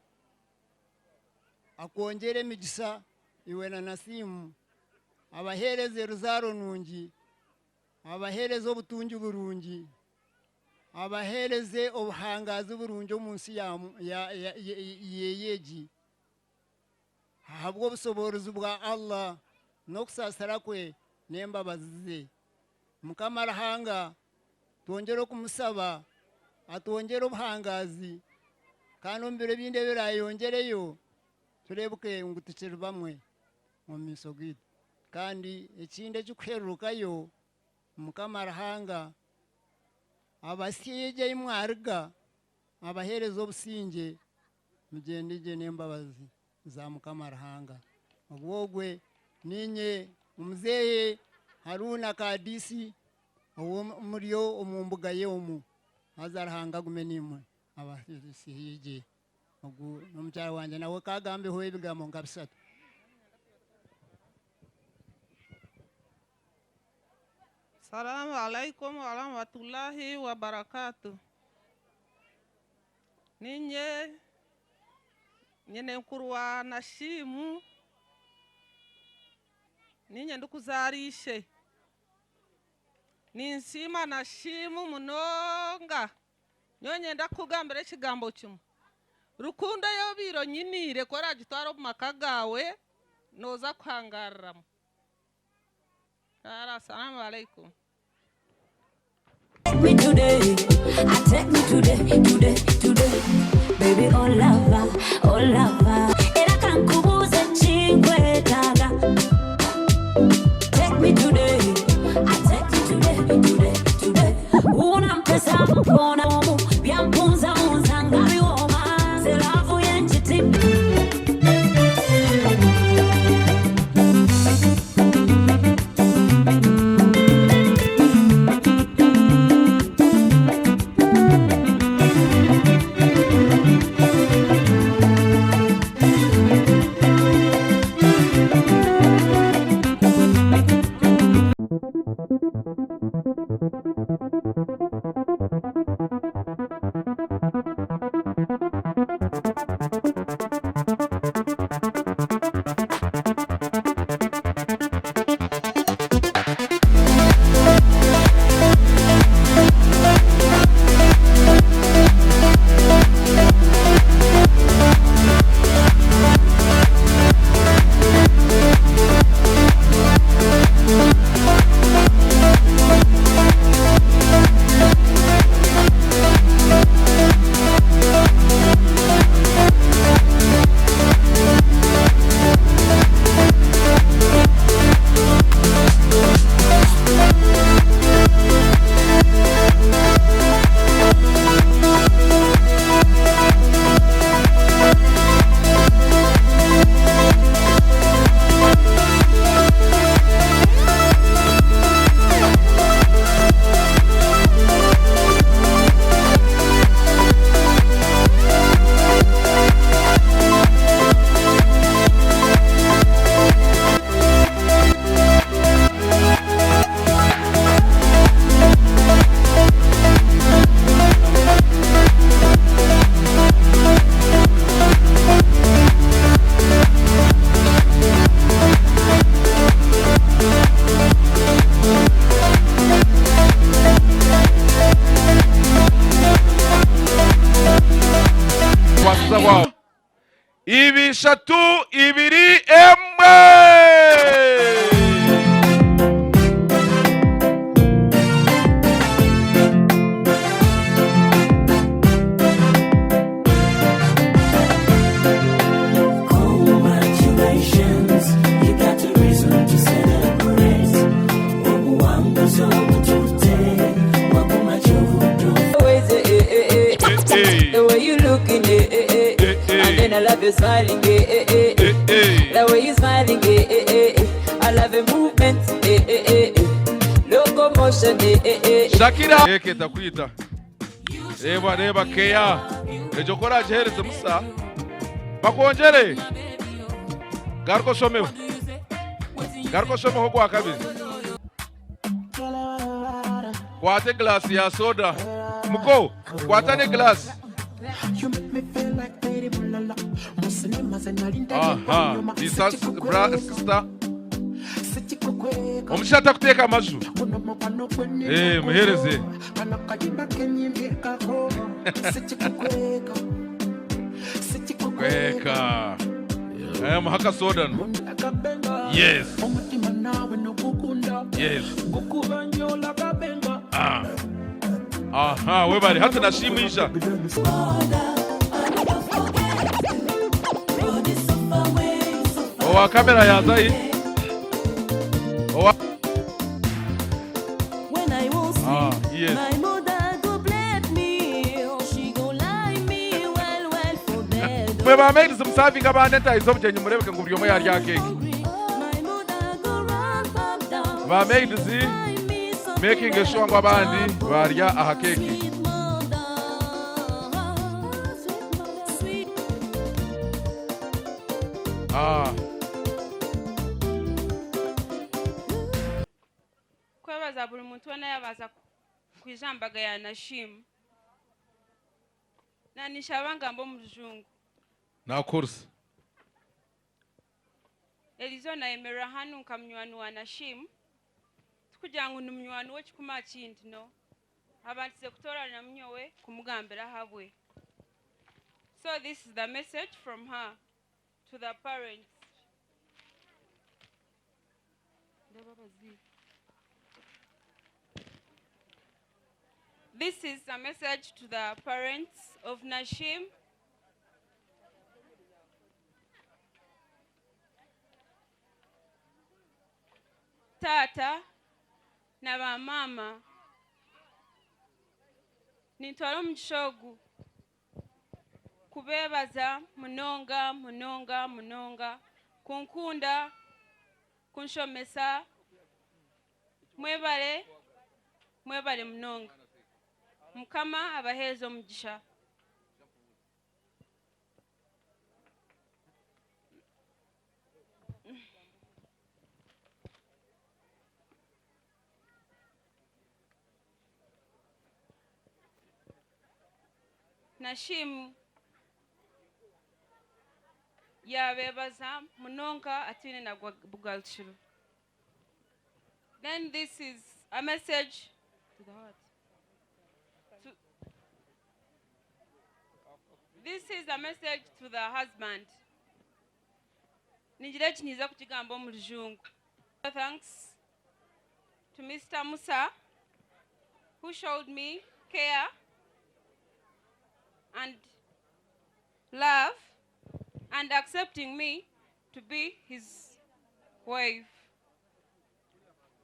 [SPEAKER 11] akwongyere emigisa iwe na Nasiimu, abaheereze ruzaaro nungi, abaheereze obutungi burungi, abaheereze obuhangaazi burungi omu nsi ye egi, ahabw'obusoboorozi bwa Allah n'okusaasira kwe n'embabazi ze. Mukama Ruhanga twongyere okumusaba atwongyere obuhangaazi kandi omu biro ebindi ebirayeyongyereyo tureebeke ngu tukiri bamwe omu maisho gaitu. Kandi ekindi ekirikuhererukayo Mukama Ruhanga abasiigye ahi mwaruga abaheereze obusingye mugyende gye n'embabazi za Mukama Ruhanga. Ogwo ogwe niinye omuzeehe Haruna Kadisi ow'omuri omu mbuga ye omu. Haza Ruhanga agume naimwe abasiigye. Ogu n'omukyara wangye nawe k'agambeho ebigambo nka bishatu.
[SPEAKER 24] Salamu alaikum warahmatullahi wabarakatuh. Niinye nyinenkuru wa Nashimu, niinye ndikuzaara ishe. Ninsiima Nashimu munonga. Nyowe niinyenda kukugambira ekigambo kimwe. Rukundo ei obaire onyiniire ku oraagitwara omu maka gaawe, nooza kuhangaariramu. Kaara, Salamu alaikum.
[SPEAKER 13] Take me today, I take me today, today, today. Baby, oh lover, oh lover. Era kankubuze chinkwetaaga. Take me today, I take me today, today, today. Unampesa mukona omu, byampunza unza nga biwooma. Nze love yenjiti.
[SPEAKER 7] Ibishatu ibiri emwe.
[SPEAKER 14] I love you smiling, eh, eh, eh, eh. The way you smiling, eh, eh, eh, eh. I love your movement, eh, eh, eh, eh. Locomotion, eh, eh, eh, eh.
[SPEAKER 7] Shakira eke takwita reba reba keya egyo ko oragihereze Musa bakwongyere garuka oshomeho garuka oshomeho ogwa kabiri kwata egilasi ya soda muko kwata n'egilasi. Aha this sister omushaija atakuteeka amaju eh muhereze kweka eh muhe akasoda no yes yes ah aha webare hati nashimisha. Owa kamera yazahi owa
[SPEAKER 13] When I won't sleep,
[SPEAKER 7] Ah, yes.
[SPEAKER 13] my mother go bless me. Oh, she go lie me well, well for bed.
[SPEAKER 7] Mwe ba maids musavinga abandi entahiza obugyenyi murebeke ngu buri omwe yarya keke.
[SPEAKER 13] My mother go run up down.
[SPEAKER 7] Ba maids making sure ngu abandi barya aha keke.
[SPEAKER 13] Sweet
[SPEAKER 7] Ah.
[SPEAKER 16] Kwebaza buri muntu wena yabaza kwija mbaga ya Nashim nanishaba ngamba omu rujungu.
[SPEAKER 7] Nakursa.
[SPEAKER 16] Erizo nayemerera hanu nka munywani wa Nashim, tikugira ngu ni munywani we kikumi kindi no abantize kutorana munyowe kumugambira ahabwe. So this is the message from her to the parents. This is a message to the parents of Nashim. Tata na ba mama, nintwara omugisha ogu kubebaza munonga munonga munonga kunkunda kunshomesa. Mwebale mwebale munonga, Mukama abaheereza omugisha. Nashim yabebaza munonga atine na bugalchiro. Then this is a message to the heart. This is a message to the husband. Ningira ekiniza kukigamba omu rujungu. Thanks to Mr. Musa who showed me care and love and accepting me to be his wife.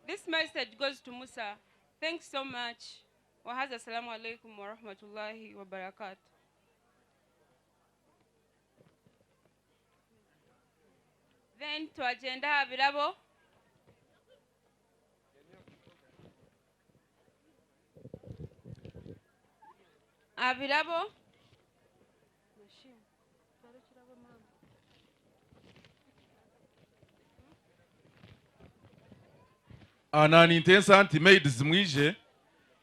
[SPEAKER 16] This message goes to Musa. Thanks so much. Wa hadha, assalamu alaikum wa rahmatullahi wa barakatuh. Then to agenda birabo. Abirabo.
[SPEAKER 7] Ana nintensa nti maids mwije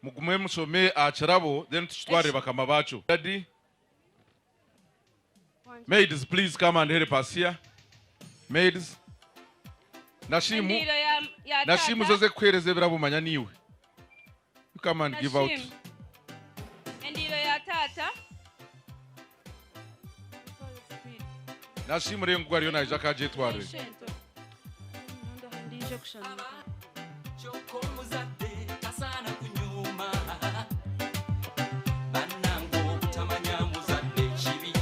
[SPEAKER 7] mugume mushome aha kirabo then tukitware bakama bacu. Daddy, maids, please come and help us here. Maids, Nashimu.
[SPEAKER 16] Endiro ya
[SPEAKER 7] Nashimu
[SPEAKER 16] tata.
[SPEAKER 7] zoze kuhereza ebirabo manya niwe. You come and give out.
[SPEAKER 16] Nashimu. Endiro ya tata.
[SPEAKER 7] Nashimu rero ngu ariyo naija akagyetwarire.
[SPEAKER 17] Kyokka omuzadde tasaana kunyuma bannange obutamanya muzadde kibi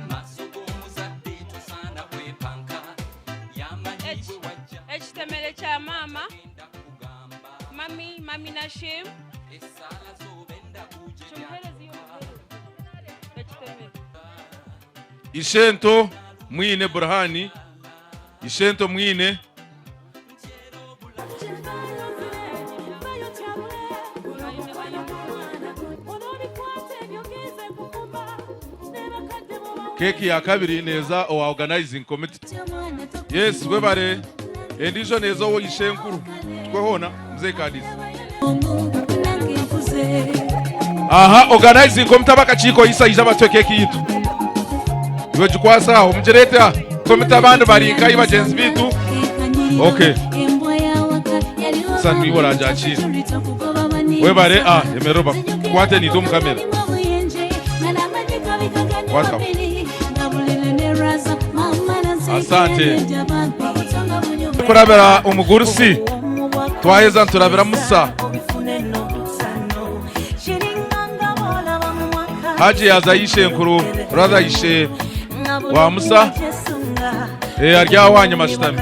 [SPEAKER 17] maaso g'omuzadde tosaana kwepanka yamanyi bwe wajja.
[SPEAKER 16] Ekitemere kya maama mami mami Nashim.
[SPEAKER 17] Essaala z'obenda
[SPEAKER 16] Kimuhereze iyo muhereze. Ekitemere.
[SPEAKER 7] Ishento Mwine Burhani, Ishento Mwine. Keeki ya kabiri neeza owa organizing committee. Yes, webare. Endiijo neeza owa Ishenkuru. Tukwe hoona, Mzee Kadisi. Aha, organizing committee ab'akakiiko Isa ija batwe keeki yitu. Iwe gikwase aho, mugireete aha. Committee abandi bari nkahi bagyenzi biitu? Okay. Isa niiwe oragyakiire. Webare, ah, yemerera obakwate niitwe omu kamera. Kwata aho. Asante. Kurabira omugurusi twaheza niturabira Musa. Haji yaza ishenkuru brother ishe wa Musa. Eh, ari aho ahanyima ashutami.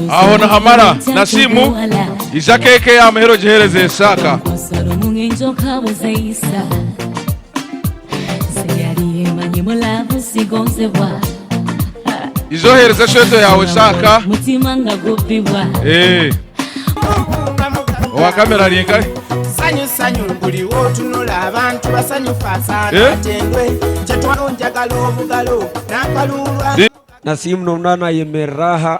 [SPEAKER 7] Aho nahamara Nasimu ija keeke ya muhero ogihereze Ishaaka. Ija ohereze eshweto yaawe Ishaaka. Eh. Owa kamera ari nkahi?
[SPEAKER 2] Sanyu sanyu buli wotunula abantu basanyufu asaana
[SPEAKER 7] Eh?
[SPEAKER 2] atendwe kyetwalo njagala obugalo n'akaluulwa.
[SPEAKER 5] Nasiimu n'obu naayemerera aha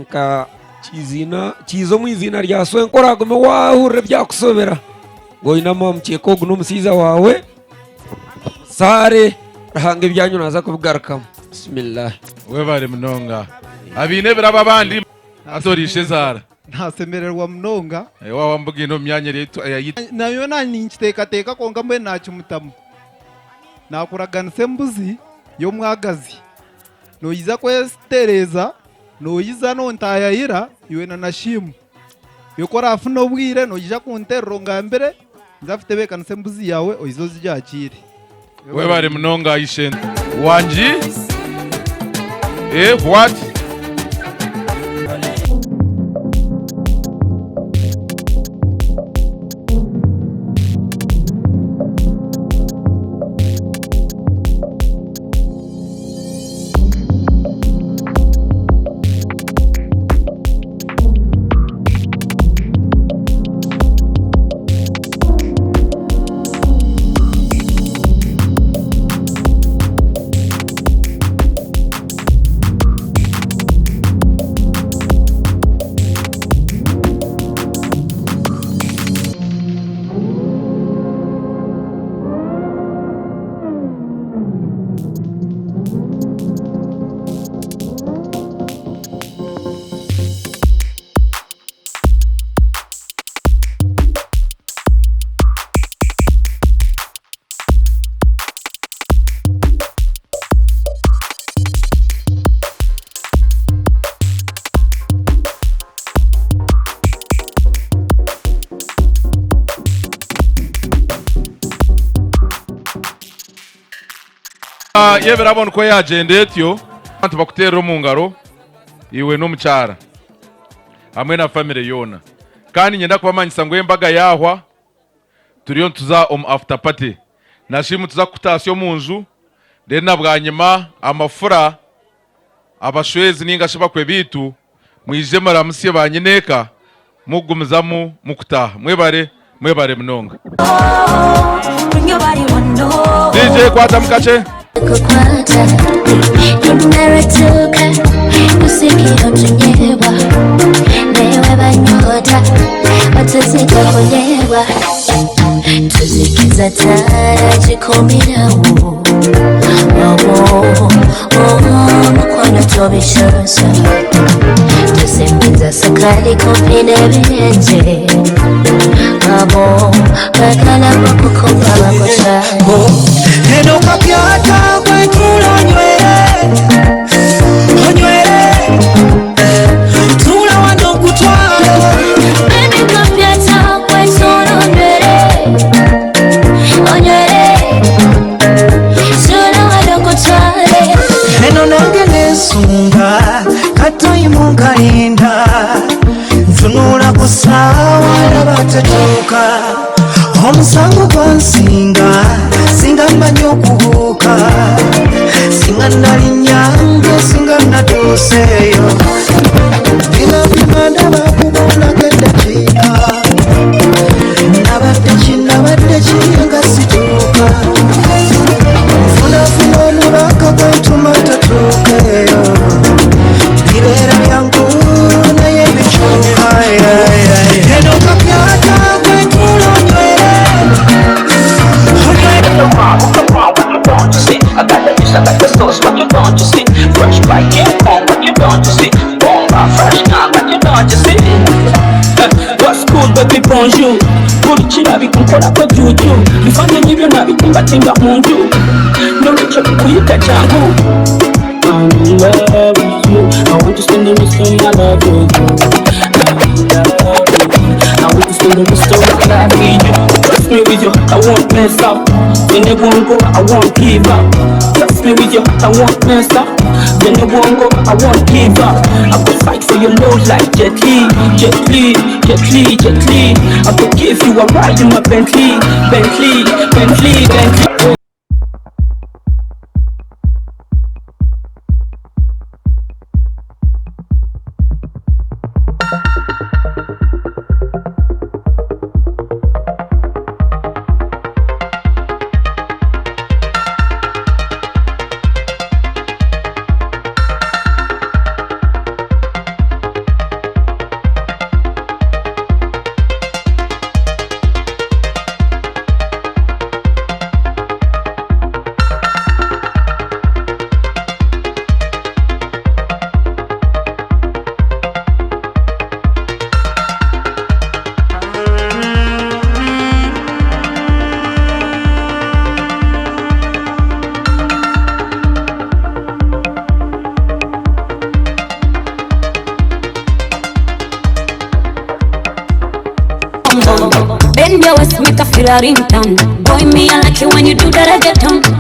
[SPEAKER 5] nka kiizina kiiza omu iziina rya swenkora agume waahurira ebyakusobera ngu oine omukyeka ogu n'omushaija waawe musaare Ruhanga ebyanyu naaza kubigarukamu. Bismillah.
[SPEAKER 7] Webare munonga. Abaine ebirabo abandi atoriishe ezaara.
[SPEAKER 9] Nasemererwa munonga.
[SPEAKER 7] Eh, waaba mbugaine omu myanya eri eyi-
[SPEAKER 9] Nayo ninkiteekateeka kwonka mbwenu naakimutamu. Naakuraganisa embuzi y'omwagazi. Noija kwestereeza, noija nontayayira iwe na Nashimu. Iwe ku oraafune obwire noija kunterera ongambire nza kutebeekanisa embuzi yaawe oize ozigyakiire.
[SPEAKER 7] Webare munonga Ishent. Wangi? Eh, what? Y'ebirabo nikwo yaagyenda etyo, abantu bakuteerera omu ngaro iwe n'omukyara hamwe na famire yoona. Kandi niinyenda kubamanyisa ngu embaga yaahwa, turiyo nituza omu after party. Nashimu nituza kukutaasya omu nju, then na bwanyima amafura, abashwezi nainga shi bakwe baitu, mwije muramutsye banyineeka, mukugumizamu mukutaaha. Mwebare, mwebare munonga. DJ kwatamu kakye.
[SPEAKER 12] Kukwata imeratuka kusikia mchenyewa newe banyota watazika kulewa tuzikiza tara jikomirawo owo owo mukwano tobishansa tusembiza sukari kumpi n'ebirenje abo bagala bakukuba bakucane.
[SPEAKER 18] Eno kapyata kwetula onywere, onywere, tula wano nkutwale.
[SPEAKER 12] Baby, kapyata.
[SPEAKER 18] Katoyimu nkalinda ntunula ku ssaawa laba tetuuka omusango gwansinga singa mmanyi okubuuka singa nali nyange singa natuuseeyo binapima ndaba kubulako eddakiika nabadde ki nabadde ki nga situuka nfunafuna omubaka gwentuma tatuukeeyo bibeera byangu naye bikyuka. Eno kapyata gwentula onywere.
[SPEAKER 3] I got the juice, I got the sauce, what you don't you see? Fresh like King Kong, what you don't you see? Bomba, fresh can, what you don't you see? What's cool, baby, bonjour. Buli kirabika nkolako juju bifaananyi byonna bitimbatimba mu nju nolwekyo bikuyita kyangu. I'm in love with you. I want to spend the rest of my life with you. I'm in love with you. I want to spend the rest of my life with you. Trust me with you, I won't mess up. Then it won't go, I won't give up. Trust me with you, I won't mess up. Then it won't go, I won't give up. I will fight for your love like Jet Li, Jet Li, Jet Li, Jet Li. I will give you a ride in my Bentley, Bentley, Bentley, Bentley.
[SPEAKER 13] Bend your waist, make a feel a ringtone. Boy, me, I like it when you do that reggaeton.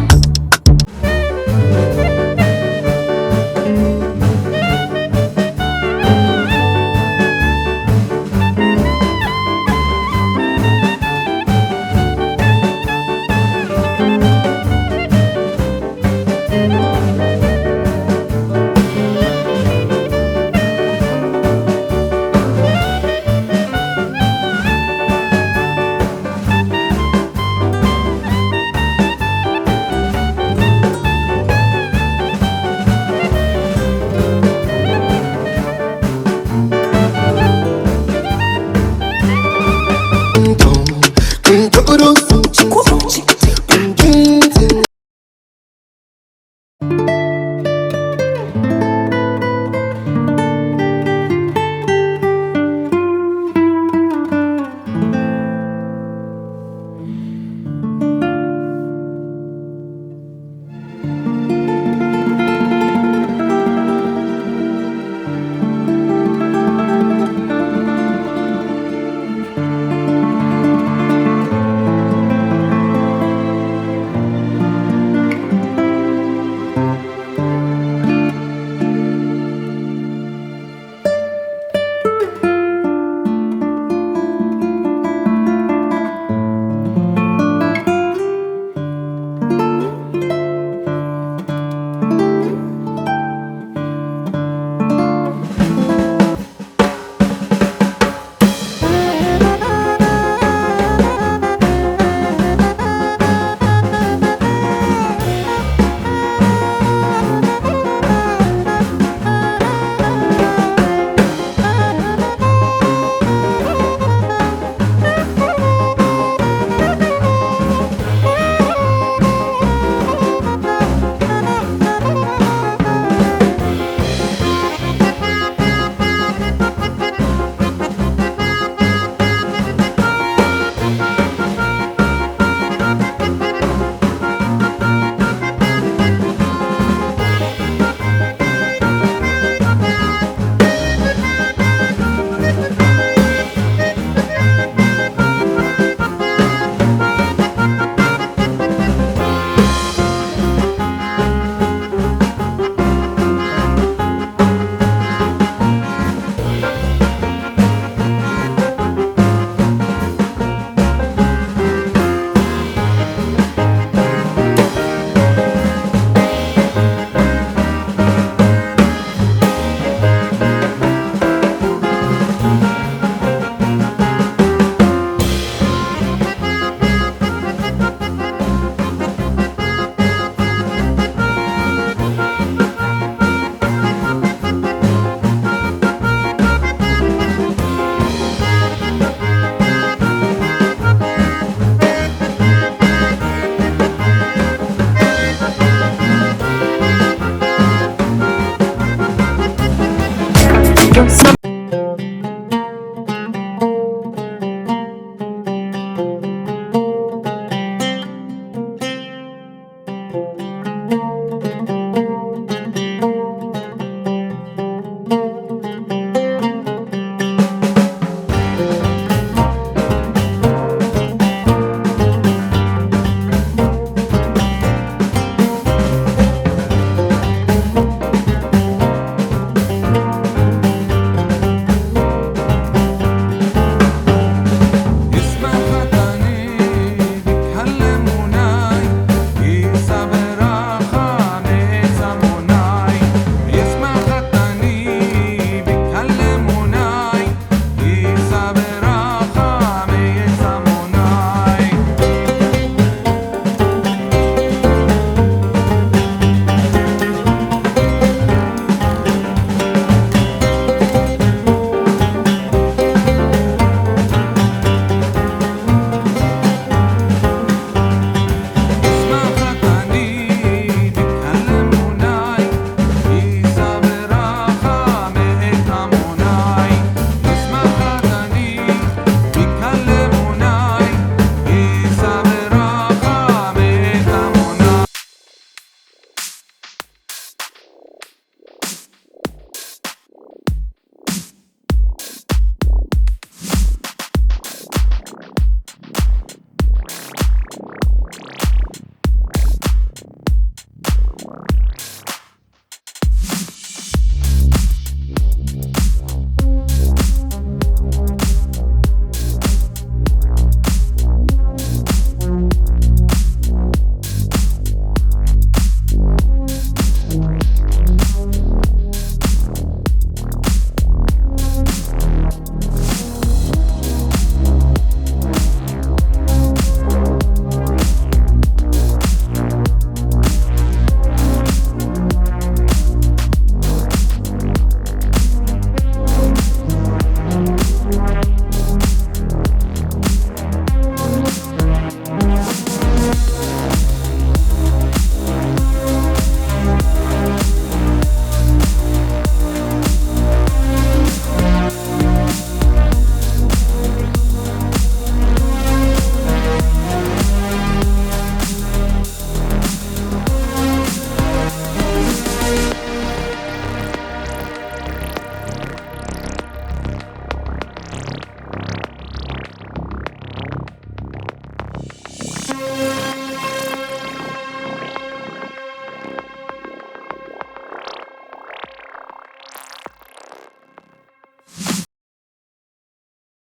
[SPEAKER 13] Simama.